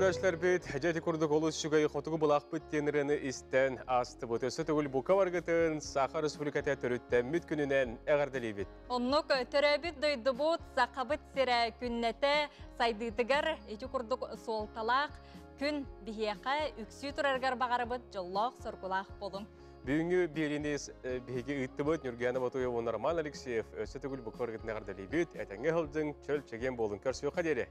көрөөччүлэрбит, дьэ ити курдук олус үчүгэй хотугу былаахпыт диэн ырыаны истэн аастыбыт. Өссө төгүл бука баргытын Саха Республиката төрүттэммит күнүнэн эҕэрдэлиибит. Оннук төрөөбүт дойдубут Сахабыт сирэ күннэтэ сайдыытыгар ити курдук суолталаах күн биһиэхэ үксүү турарыгар баҕарабыт дьоллоох соргулаах болуҥ. Бүгүҥҥү биэриини биһиги ыыттыбыт Нюргияна Ботуева уонна Роман Алексеев өссө төгүл бука баргытын эҕэрдэлиибит. Этэҥҥэ сылдьыҥ, чөл чэгиэн буолуҥ. Көрсүөххэ диэри.